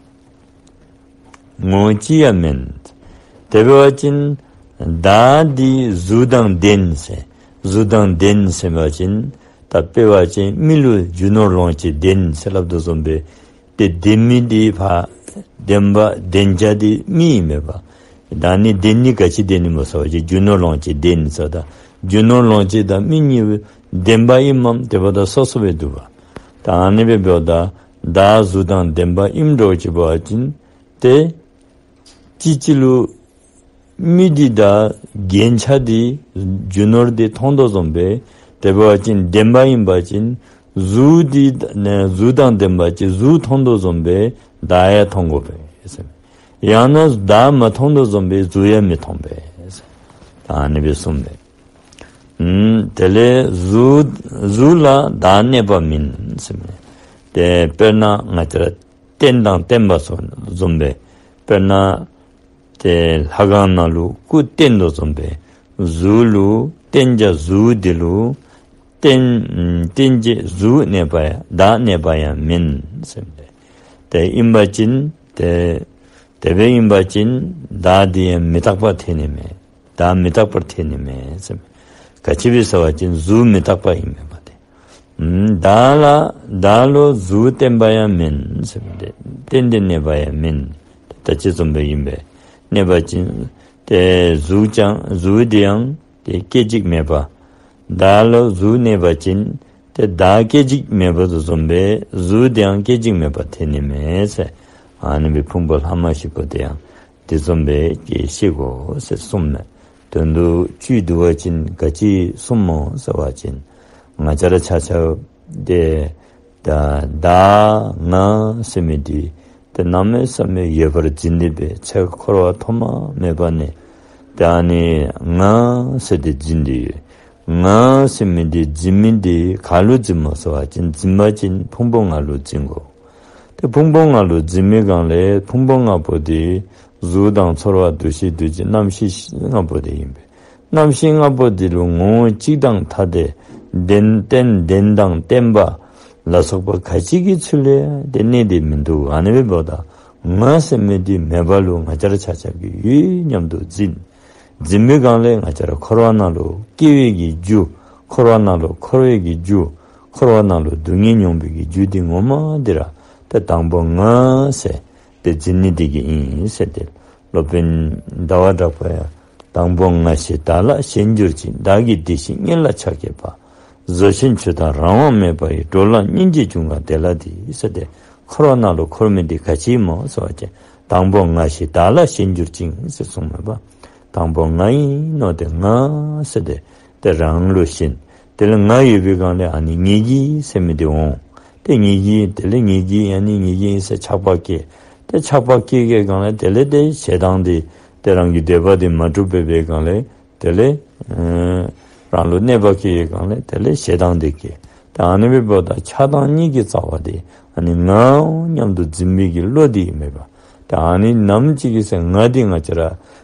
ངོ་བོ་གཅིག་ཡང་མིན། དེ་འབད་བ་ཅིན་བདག་འདི་གཟུགས་དང་ལྡན་ཟེར། གཟུགས་དང་ལྡན་ཟེར་བ་ཅིན་ད་དཔེ་འབད་བ་ཅིན་མི་ལུ་རྒྱུ་ནོར་ལོངས་སྤྱོད་ལྡན་ཟེར་སླབ་དོ་བཟུམ་སྦེ་ཏེ་ལྡན་མི་འདི་ཕར་ལྡན་པ་ལྡན་བྱ་འདི་མི་ཨིན་མས་པ། ད་ནི་ལྡན་ནི་ག་ཅི་ལྡན་ནི་སྨོ་ཟེར་བ་ཅིན་རྒྱུ་ནོར་ལོངས་སྤྱོད་ལྡན་ཟེར། ད་རྒྱུ་ནོར་ལོངས་སྤྱོད་དང་མི་གཉིས་ལྡན་པ་ཨིནམ་དེ་འབདཝ་ད་སོ་སོ་སྦེ་འདུག་པ། ད་ཨ་ནི་སྦེ་འབདཝ་ད་བདག་གཟུགས་དང་ལྡན་པ་ཨིནམ་འདྲཝ་ཅིག་འབད་བ་ཅིན་ཏེ་གཅིག་གཅིག་ལུ་མི་འདི་དང་རྒྱན་ཆ་འདི་རྒྱུ་ནོར་འདི་མཐོང་དོ་བཟུམ་སྦེ་དེ་འབད་བ་ཅིན་ལྡན་པ་ཨིན་པ་ཅིན་གཟུགས་འདི་ནི་གཟུགས་དང་ལྡན་པ་ཅིན་གཟུགས་མཐོང་དོ་བཟུམ་སྦེ་བདག་ཡང་མཐོང་དགོ་པས་ཟེར། ཡང་ན་བདག་མ་མཐོང་དོ་བཟུམ་སྦེ་གཟུགས་ཡང་མི་མཐོང་པས་ཟེར། ད་ཨ་ནི་སྦེ་གསུངས་པས། ཨུམ་དེ་ལས་གཟུགས་གཟུགས་ལ་བདག་གནས་པ་མིན་ཟེར་མས། ཏེ་དཔེར་ན་ང་བཅས་ར་རྟེན་དང་བརྟེན་པ་སོགས་བཟུམ་སྦེ་དཔེར་ན་ཏེ་ལྷ་ཁང་ནང་ལུ་སྐུ་བརྟེན་དོ་བཟུམ་སྦེ་གཟུགས་ལུ་བརྟེན་བྱ་གཟུགས་འདི་ལུ་བརྟེན་བརྟེན་བྱེད་གཟུགས་གནས་པ་ཡང་བདག་གནས་པ་ཡང་མིན་ཟེར་མས། ཏེ་ཨིན་པ་ཅིན་ཏེ་དེ་སྦེ་ཨིན་པ་ཅིན་བདག་འདི་ཡང་མི་རྟག་པར་ཐལ་ནི་མས། བདག་མི་རྟག་པར་ཐལ་ནི་མས་ཟེར། ག་ཅི་སྦེ་ཟེར་བ་ཅིན་གཟུགས་མི་རྟག་པ་ཨིན་མས་པ་ཏེ། ཨུམ་བདག་ལ་བདག་ལུ་གཟུགས་བརྟེན་པ་ཡང་མིན་ཟེར་མས་ཏེ། བརྟེན་ཏེ་གནས་པ་ཡང་མིན། ད་ཅི་བཟུམ་སྦེ་ཨིན་པས། གནས་པ་ཅིན་ཏེ་གཟུགས་ཀྱང་གཟུགས་འདི་ཡང་ཏེ་སྐད་ཅིག་མེད་པ། བདག་ལུ་གཟུགས་གནས་པ་ཅིན་ཏེ་བདག་སྐད་ཅིག་མེད་པ་དོ་བཟུམ་སྦེ་གཟུགས་འདི་ཡང་སྐད་ཅིག་མེད་པར་ཐལ་ནི་མས་ཟེར། ཨ་ནི་སྦེ་ཕུང་པོ་ལྷག་མ་བཞི་པོ་དེ་ཡང་དེ་བཟུམ་སྦེ་ཀྱི་ཤེས་དགོ་ཟེར་གསུངས་མས། དོན་དུ་བཅུད་བསྡུ་བ་ཅིན་ག་ཅི་གསུངམ་སྨོ་ཟེར་བ་ཅིན་ང་བཅས་ར་ཆ་ཁྱབ་ཏེ་ད་བདག་ང་ཟེར་མི་འདི་ཏེ་གནམ་མེད་ས་མེད་ཡོད་པར་འཛིན་ཏེ་སྦེ་ཚེ་འཁོར་བ་ཐོག་མ་མེད་པ་ནས་ཏེ་ཨ་ནི་ང་ཟེར་ཏེ་འཛིན་ཏེ་ཡོད། ང་ཟེར་མི་འདི་འཛིན་མི་འདི་ག་ལུ་འཛིནམ་སྨོ་ཟེར་བ་ཅིན་འཛིན་པ་ཅིན་ཕུང་པོ་ལྔ་ལུ་འཛིན་དགོ། ཏེ་ཕུང་པོ་ལྔ་ལུ་འཛིན་མི་སྒང་ལས་ཕུང་པོ་ལྔ་པོ་འདི་གཟུགས་དང་ཚོར་བ་འདུ་ཤེས་འདུ་བྱེད་རྣམ་ཤེས་ལྔ་པོ་འདི་ཨིན་པས། རྣམ་ཤེས་ལྔ་པོ་འདི་ལུ་ངོ་བོ་གཅིག་དང་ཐ་དད་ལྡན་རྟེན་ལྡན་དང་བརྟེན་པ་ལ་སོགས་པ་ག་ཅི་གི་ཚུལ་ལས་ཏེ་གནས་ཏེ་མིན་འདུག། ཨ་ནི་སྦེ་འབདཝ་ད་ང་ཟེར་མི་འདི་མེད་པ་ལུ་ང་བཅས་ར་ཆ་ཁྱབ་ཀྱིས་ཡོད་སྙམ་དུ་འཛིན། འཛིན་པའི་སྒང་ལས་ང་བཅས་ར་འཁོར་བ་ནང་ལུ་སྐྱེ་བའི་གི་རྒྱུ། འཁོར་བ་ནང་ལུ་འཁོར་བའི་གི་རྒྱུ། འཁོར་བ་ནང་ལུ་སྡུག་བསྔལ་མྱོང་བའི་གི་རྒྱུ་འདི་ངོ་མ་འདི་ར་ཏེ་དང་པོ་ང་ཟེར་ཏེ་འཛིན་ནི་འདི་གིས་ཨིན་ཟེར་ཏེ། སློབ་དཔོན་ཟླ་བ་གྲགས་པ་ཡང་དང་པོ་ང་ཞེས་བདག་ལ་ཞེན་གྱུར་ཅིང་། བདག་གི་བདེ་གཤེགས་མངོན་ལ་ཆགས་བསྐྱེད་པ། བཟོད་ཆེན་ཆུ་དང་རང་དབང་མེད་པ་ཡི། འགྲོ་ལ་སྙིང་རྗེ་འབྱུང་བ་དེ་ལ་འདུད་ཟེར་ཏེ། འཁོར་བ་ནང་ལུ་འཁོར་མི་འདི་ག་ཅི་སྨོ་ཟེར་བ་ཅིན་དང་པོ་ང་ཞེས་བདག་ལ་ཞེན་གྱུར་ཅིང་ཟེར་གསུངས་མས་པ། དང་པོ་ང་ཨིན་མནོ་སྟེ་ང་ཟེར་ཏེ་ཏེ་རང་ལུ་ཞེན། དེ་ལས་ང་ཡོད་པའི་སྒང་ལས་ཨ་ནི་ངེ་གི་ཟེར་མི་འདི་འོང་། ཏེ་ངེ་གི་དེ་ལས་ངེ་གི་ཨ་ནི་ངེ་གི་ཨིན་ཟེར་ཆགས་པ་སྐྱེ། ཏེ་ཆགས་པ་སྐྱེ་སྐྱེ་སྒང་ལས་དེ་ལས་ཏེ་ཞེ་སྡང་འདི་ཏེ་རང་གི་འདོད་པ་འདི་མ་འགྲུབ་པའི་སྦེ་སྒང་ལས་དེ་ལས་ཨེ་རང་ལུ་གནོད་པ་སྐྱེལ་སྒང་ལས་དེ་ལས་ཞེ་སྡང་འདི་སྐྱེ། ཏེ་ཨ་ནི་འབདཝ་ད་ཆགས་སྡང་གཉིས་ཀྱི་རྩ་བ་འདི་ཨ་ནི་ངའོ་སྙམ་དུ་འཛིན་པའི་གི་བློ་འདི་ཨིན་མས་པ། ཏེ་ཨ་ནི་ནམ་ཅིག་གི་ཚེ་ང་འདི་ང་བཅས་ར་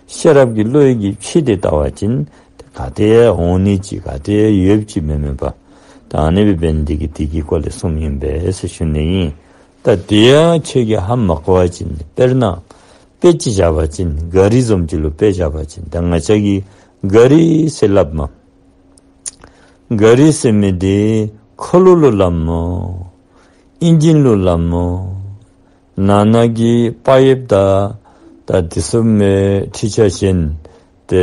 ཤེས་རབ་ཀྱི་བློ་ཡི་གི་ཕྱེ་སྟེ་བལྟ་བ་ཅིན་ཏེ་ག་ཏེ་འོང་ནི་ཅིག་ག་ཏེ་ཡོདཔ་ཅིག་མེད་མས་པ། ཏེ་ཨ་ནི་འབད་ནི་འདི་གིས་འདི་གི་སྐོར་ལས་གསུངམ་ཨིན་པས་ཟེར་ཞུ་ནི་ཨིན། ད་དེ་ཡང་ཁྱོད་ཀྱིས་ཧ་མ་གོ་བ་ཅིན་དཔེར་ན་དཔེ་ཅིག་བཞག་པ་ཅིན་ག་རི་བཟུམ་ཅིག་ལུ་དཔེ་བཞག་པ་ཅིན་ད་ང་བཅས་ཀྱིས་ག་རི་ཟེར་སླབ་མས། ག་རི་ཟེར་མི་འདི་འཁོར་ལོ་ལུ་སླབ་སྨོ། ཨིན་ཇིན་ལུ་སླབ་སྨོ། ནང་ན་གི་པའིཔ་དང་ད་དེ་ཚུ་མེན་འཕྲུལ་ཆས་གཞན་ཏེ་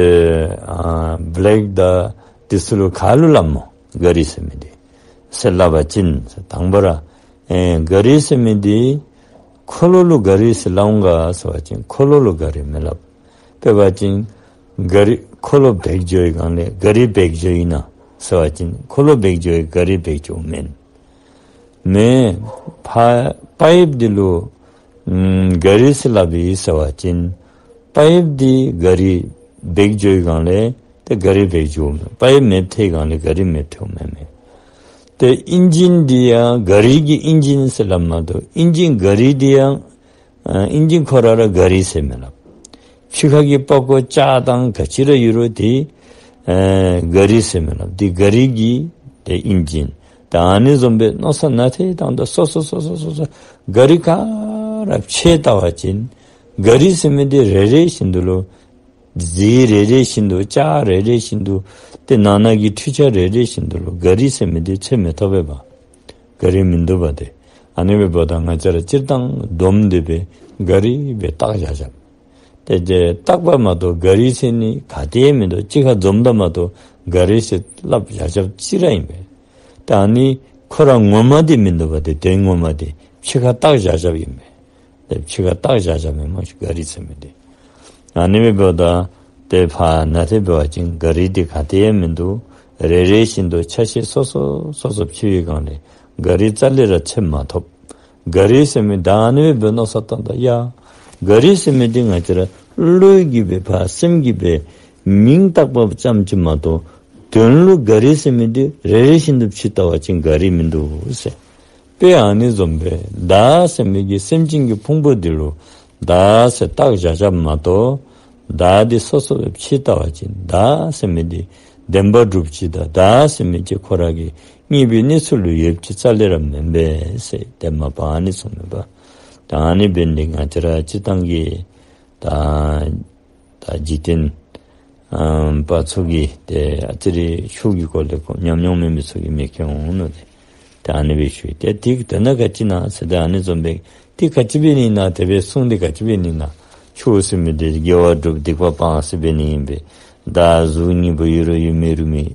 ཨ་བེ་རེཀ་དང་དེ་ཚུ་ལུ་ག་ལུ་སླབ་སྨོ་ག་རི་ཟེར་མི་འདི་ཟེར་སླབ་པ་ཅིན་དང་པ་ར་ཨེ་ག་རི་ཟེར་མི་འདི་འཁོར་ལོ་ལུ་ག་རི་ཟེར་སླབ་འོང་ག་ཟེར་བ་ཅིན་འཁོར་ལོ་ལུ་ག་རི་མི་སླབ། དཔེ་འབད་བ་ཅིན་ག་རི་འཁོར་ལོ་འབད་འགྱོ་བའི་སྒང་ལས་ག་རི་འབད་འགྱོཝ་ཨིན་ན་ཟེར་བ་ཅིན་འཁོར་ལོ་འབད་འགྱོ་བའི་ག་རི་འབད་འགྱོཝ་མེན། མེན། པ་པའིཔ་འདི་ལུ་ཨམ་ག་རི་ཟེར་སླབ་ཨིན་ཟེར་བ་ཅིན་པའིཔ་འདི་ག་རི་འབད་འགྱོ་བའི་སྒང་ལས་ཏེ་ག་རི་འབད་འགྱོཝ་མེན། པའིཔ་མེདཔ་ཐལ་སྒང་ལས་ག་རི་མེདཔ་ཐལཝ་མེན་མས། ཏེ་ཨིན་ཇིན་འདི་ཡང་ག་རི་གི་ཨིན་ཇིན་ཟེར་སླབ་མ་གཏོགས་ཨིན་ཇིན་ག་རི་འདི་ཡང་ཨ་ཨིན་ཇིན་ཁོ་ར་ར་ག་རི་ཟེར་མི་སླབ། ཕྱི་ཁ་གི་པགས་ཀོ་ལྕགས་དང་ག་ཅི་ར་ཡོད་རུང་དེ་ཨེ་ག་རི་ཟེར་མི་སླབ། དེ་ག་རི་གི་དེ་ཨིན་ཇིན། ད་ཨ་ནི་བཟུམ་སྦེ་མནོ་བསམ་ནང་ཏེ་བཏང་ད་སོ་སོ་སོ་སོ་སོ་སོ་ག་རི་ག་ར་ཕྱེ་བལྟ་བ་ཅིན་ག་རི་ཟེར་མི་འདི་རེ་རེ་བཞིན་དུ་ལུ་རྫས་རེ་རེ་བཞིན་དུ་ལྕགས་རེ་རེ་བཞིན་དུ་ཏེ་ནང་ན་གི་འཕྲུལ་ཆས་རེ་རེ་བཞིན་དུ་ལུ་ག་རི་ཟེར་མི་འདི་ཚད་མི་ཐོབ་པས་པ། ག་རི་མིན་འདུག་པ་ཏེ། ཨ་ནི་འབདཝ་ད་ང་བཅས་ར་སྤྱིར་བཏང་སྡོམ་སྟེ་སྦེ་ག་རི་སྦེ་བཏགས་བཞག་བཞགཔ། ཏེ་ཏེ་བཏགས་པ་མ་གཏོགས་ག་རི་ཟེར་ནི་ག་ཏེ་མིན་འདུག། གཅིག་ཁར་འཛོམས་ད་མ་གཏོགས་ག་རི་ཟེར་སླབ་བཞག་བཞགཔ་ཅིག་ར་ཨིན་པས། ཏེ་ཨ་ནི་ཁོ་ར་ངོ་མ་འདི་མིན་འདུག་པ་ཏེ། དོན་ངོ་མ་འདི་ཕྱི་ཁར་བཏགས་བཞག་བཞགཔ་ཨིན་པས། ཏེ་ཕྱི་ཁར་བཏགས་བཞག་བཞགཔ་མེན་མ་ཤེས་ག་རི་ཟེར་མི་འདི། ཨ་ནི་འབདཝ་ད་ཏེ་ཕར་ནང་ཏེ་འབད་བ་ཅིན་ག་རི་འདི་ག་ཏེ་ཡང་མིན་འདུག། རེ་རེ་བཞིན་དུ་ཆ་ཤས་སོ་སོ་སོ་སོ་ཕྱེ་བའི་སྒང་ལས་ག་རི་རྩ་ལས་ར་ཚད་མ་ཐོབ། ག་རི་ཟེར་མི་ད་ཨ་ནི་སྦེ་མནོ་བསམ་བཏང་ད་ཡ་ག་རི་ཟེར་མི་འདི་ང་བཅས་ར་བློ་གིས་སྦེ་ཕར་སེམས་ཀྱིས་སྦེ་མིང་བཏགས་པ་ཙམ་ཅིག་མ་གཏོགས་དོན་ལུ་ག་རི་ཟེར་མི་འདི་རེ་རེ་བཞིན་དུ་ཕྱེ་བལྟ་བ་ཅིན་ག་རི་མིན་འདུག་ཟེར། དཔེ་ཨ་ནི་བཟུམ་སྦེ་བདག་ཟེར་མི་གི་སེམས་ཅན་གྱི་ཕུང་པོ་འདི་ལུ་བདག་ཟེར་བཏགས་བཞག་བཞགཔ་མ་གཏོགས་བདག་འདི་སོ་སོ་སྦེ་ཕྱེ་བལྟ་བ་ཅིན་བདག་ཟེར་མི་འདི་བདེན་པར་གྲུབ་ཅིག་དང་བདག་ཟེར་མི་ཅིག་ཁོ་ར་གི་དངོས་པོའི་གནས་ཚུལ་ལུ་ཡོདཔ་ཅིག་རྩ་ལས་ར་མེན་པས་ཟེར་ཏེ་མ་པ་ཨ་ནི་གསུངས་མས་པ། ད་ཨ་ནི་འབད་ནི་འདི་ང་བཅས་ར་སྤྱིར་བཏང་གི་ད་ད་འཇིག་རྟེན་ཨམ་པ་ཚུ་གིས་ཏེ་ཨ་ཙི་རེ་ཆོས་ཀྱི་སྐོར་ལས་ཁོང་ཉམས་མྱོང་མེད་མི་ཚུ་གིས་མི་མཁྱེན་འོང་མནོ་སྟེ། ཏེ་ཨ་ནི་སྦེ་ཞུ་ཡི། ཏེ་དེ་དེ་ནང་ག་ཅི་ཨིན་ན་ཟེར་ཏེ་ཨ་ནི་བཟུམ་སྦེ་དེ་ག་ཅི་འབད་ནི་ཨིན་ན་དེ་སྦེ་གསུངས་ཏེ་ག་ཅི་འབད་ནི་ཨིན་ན། ཆོས་ཟེར་མི་འདི་དགེ་བ་སྒྲུབ་སྡིག་པ་སྤང་ཟེར་འབད་ནི་ཨིན་པས། བདག་གཟུགས་གཉིས་པོ་ཡོད་རུང་ཡོད་མེད་རུང་མེད།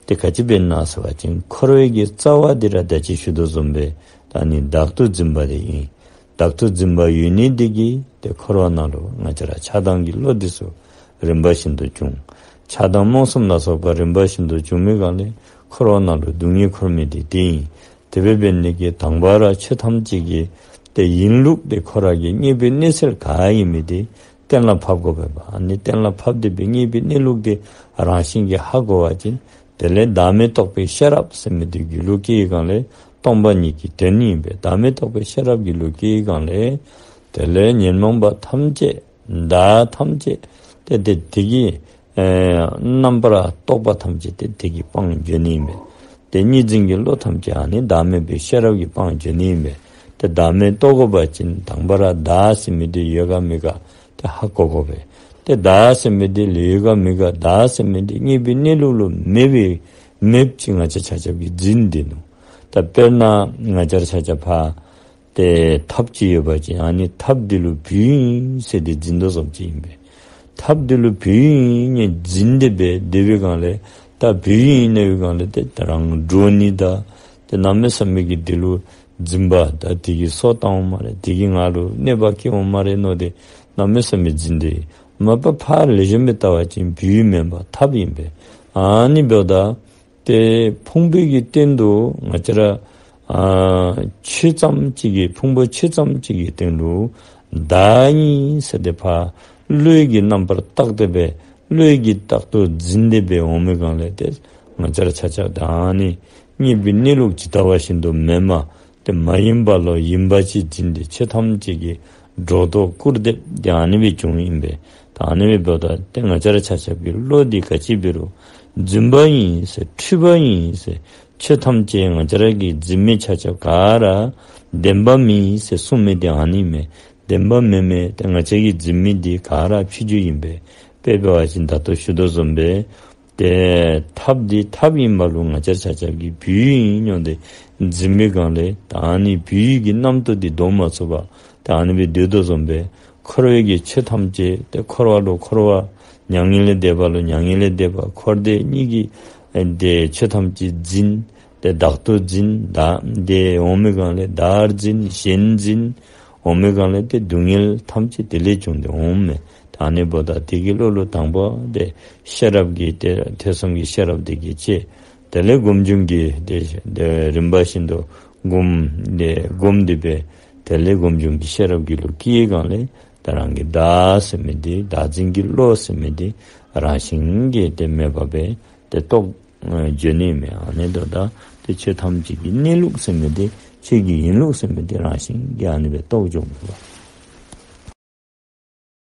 དེ་ག་ཅི་འབད་ནི་ཨིན་ན་ཟེར་བ་ཅིན་འཁོར་བའི་གི་རྩ་བ་འདི་ར་ད་ཅི་ཞུ་དོ་བཟུམ་སྦེ་ད་ནི་བདག་ཏུ་འཛིན་པ་འདི་ཨིན། བདག་ཏུ་འཛིན་པ་ཡོད་ནི་འདི་གིས་ཏེ་འཁོར་བ་ནང་ལུ་ང་བཅས་ར་ཆགས་སྡང་གི་བློ་འདི་ཚུ་རིམ་པ་བཞིན་དུ་འབྱུང་། ཆགས་སྡང་རྨོངས་གསུམ་ལ་སོགས་པ་རིམ་པ་བཞིན་དུ་འབྱུང་མི་སྒང་ལས་འཁོར་བ་ནང་ལུ་སྡུག་བསྔལ་འཁོར་མི་འདི་དེ་ཨིན། དེ་འབད་ནི་འདི་གིས་དང་པ་ར་ཆོས་ཐམས་ཅད་ཀྱི་ཏེ་ཡིན་ལུགས་འདི་ཁོ་ར་གི་དངོས་པོའི་གནས་ཚུལ་ག་ཨིན་མི་འདི་གཏན་ལ་ཕབ་དགོ་པས་པ། ཨ་ནི་གཏན་ལ་ཕབ་སྟེ་སྦེ་དངོས་པོའི་གནས་ལུགས་འདི་རང་བཞིན་གྱིས་ཧ་གོ་བ་ཅིན་དེ་ལས་བདག་མེད་རྟོགས་པའི་ཤེས་རབ་ཟེར་མི་འདི་རྒྱུད་ལུ་སྐྱེ་བའི་སྒང་ལས་སྟོང་པ་ཉིད་ཀྱི་དོན་ཨིན་པས། བདག་མེད་རྟོགས་པའི་ཤེས་རབ་རྒྱུད་ལུ་སྐྱེ་བའི་སྒང་ལས་དེ་ལས་ཉོན་མོངས་པ་ཐམས་ཅད་བདག་ཐམས་ཅད་ཏེ་དེ་དེ་གི་ཨེ་རྣམ་པར་རྟོག་པ་ཐམས་ཅད་ཏེ་དེ་གིས་སྤང་འགྱོ་ནི་ཨིན་པས། ཏེ་གཉིས་འཛིན་གྱི་བློ་ཐམས་ཅད་ཨ་ནི་བདག་མེད་པའི་ཤེས་རབ་ཀྱིས་སྤང་འགྱོ་ནི་ཨིན་པས། ཏེ་བདག་མེད་རྟོགས་དགོ་པ་ཅིན་དང་པ་ར་བདག་ཟེར་མི་འདི་ཡོད་ག་མེད་ག་ཏེ་ཧ་གོ་དགོ་པས། ཏེ་བདག་ཟེར་མི་འདི་ཡོད་ག་མེད་ག་བདག་ཟེར་མི་འདི་དངོས་པོའི་གནས་ལུགས་ལུ་མེད་པའི་མེདཔ་ཅིག་ང་བཅས་ཆ་ཁྱབ་ཀྱིས་འཛིན་སྡོད་ནུག། ད་དཔེར་ན་ང་བཅས་ཆ་ཁྱབ་ཕར་ཏེ་ཐགཔ་ཅིག་ཡོད་པ་ཅིན་ཨ་ནི་ཐགཔ་འདི་ལུ་བུད་ཡོད་ཟེར་ཏེ་འཛིན་དོ་བཟུམ་ཅིག་ཨིན་པས། ཐགཔ་འདི་ལུ་བུད་ཡོད་ཟེར་འཛིན་ཏེ་སྦེ་སྡོད་པའི་སྒང་ལས་ད་བུད་ཡོད་ཟེར་བའི་སྒང་ལས་ཏེ་ད་རང་འདྲོག་ནི་དང་ཏེ་གནམ་མེད་ས་མེད་ཀྱི་འདི་ལུ་འཛིན་པ་ད་འདི་གིས་སོ་བཏང་འོང་སྨ་རེ་འདི་གིས་ང་ལུ་གནོད་པ་བཀལ་འོང་སྨ་རེ་མནོ་སྟེ་གནམ་མེད་ས་མེད་འཛིན་ཏེ་མ་པ་ཕར་ལེགས་ཤོམ་སྦེ་བལྟ་བ་ཅིན་བུད་ཡོད་མེན་པར་ཐགཔ་ཨིན་པས། ཨ་ནི་འབདཝ་ད་ཏེ་ཕུང་པོའི་གི་སྟེང་དུ་ང་བཅས་ར་ ཨ་ཆོས་ཙམ་ཅིག་གི་ཕུང་པོ་ཆོས་ཙམ་ཅིག་གི་སྟེང་ལུ་བདག་ཨིན་ཟེར་ཏེ་ཕར་བློ་གིས་རྣམ་པར་བརྟགས་ཏེ་སྦེ་བློ་གིས་རྟག་ཏུ་འཛིན་ཏེ་སྦེ་འོང་མི་སྒང་ལས་ཏེ་ང་བཅས་ར་ཆ་ཁྱབ་ད་ཨ་ནི་རྙེད་པའི་གནས་ལུགས་ཇི་ལྟ་བ་བཞིན་དུ་མེན་པར་ཏེ་མ་ཡིན་པ་ལུ་ཡིན་པ་ཅིག་འཛིན་ཏེ་ཆོས་ཐམས་ཅད་ཀྱི་སྒྲོ་འདོགས་སྐུར་འདེབས་ཏེ་ཨ་ནི་སྦེ་བྱུང་ཨིན་པས། ད་ཨ་ནི་སྦེ་འབདཝ་ད་ཏེ་ང་བཅས་ར་ཆ་ཁྱབ་ཀྱི་བློ་འདི་ག་ཅི་འབད་རུང་རྫུན་པ་ཨིན་ཟེར་འཁྲུལ་པ་ཨིན་ཟེར་ཆོས་ཐམས་ཅད་ང་བཅས་ར་གིས་འཛིན་མི་ཆ་ཁྱབ་ག་ར་བདེན་པ་མེད་ཟེར་གསུངས་མི་འདི་ཨ་ནི་མས། བདེན་པ་མེན་མས། ཏེ་ང་བཅས་ཀྱིས་འཛིན་མི་འདི་ག་ར་ཕྱི་རྒྱུ་ཨིན་པས། དཔེ་འབད་བ་ཅིན་ད་ལྟོ་ཞུ་དོ་བཟུམ་སྦེ་ཏེ་ཐགཔ་འདི་ཐགཔ་ཨིན་པ་ལུ་ང་བཅས་ཆ་ཁྱབ་ཀྱིས་སྦུལ་ཨིན་མནོ་སྟེ་འཛིན་པའི་སྒང་ལས་ད་ཨ་ནི་སྦུལ་གྱི་རྣམ་རྟོག་འདི་བཟློག་མ་ཚུགས་པར་ད་ཨ་ནི་སྦེ་སྡོད་དོ་བཟུམ་སྦེ་འཁོར་བའི་གི་ཆོས་ཐམས་ཅད་ཏེ་འཁོར་བ་ལུ་འཁོར་བ་མྱ་ངན་ལས་འདས་པ་ལུ་མྱ་ངན་ལས་འདས་པ་འཁོར་འདས་གཉིས་ཀྱི་ཏེ་ཆོས་ཐམས་ཅད་འཛིན་ཏེ་བདག་ཏུ་འཛིན་བདག་འདི་འོང་མི་སྒང་ལས་བདག་འཛིན་གཞན་འཛིན་འོང་མི་སྒང་ལས་ཏེ་སྡུག་བསྔལ་ཐམས་ཅད་དེ་ལས་བྱུང་སྟེ་འོང་མས། ད་ཨ་ནི་འབདཝ་ད་དེ་གི་བློ་ལུ་དང་པ་ཏེ་ཤེས་རབ་ཀྱི་ཏེ་ཐོས་བསམ་གྱི་ཤེས་རབ་དེ་གིས་དཔྱད། དེ་ལས་སྒོམ་བྱུང་གི་ཏེ་ཏེ་རིམ་པ་བཞིན་དུ་སྒོམ་ཏེ་སྒོམ་སྟེ་སྦེ་དེ་ལས་སྒོམ་བྱུང་གི་ཤེས་རབ་ཀྱི་བློ་སྐྱེས་སྒང་ལས་ཏེ་རང་གི་བདག་ཟེར་མི་འདི་བདག་འཛིན་གྱི་བློ་ཟེར་མི་འདི་རང་བཞིན་གྱིས་ཏེ་མེད་པ་སྦེ་ཏེ་རྟོགས་ཨ་འགྱོ་ནི་མས། ཨ་ནི་འབདཝ་ད་ཏེ་ཆོས་ཐམས་ཅད་ཀྱི་གནས་ལུགས་ཟེར་མི་འདི་ཆོས་ཀྱི་ཡིན་ལུགས་ཟེར་མི་འདི་རང་བཞིན་གྱིས་ཨ་ནི་སྦེ་རྟོགས་འགྱོཝ་མས།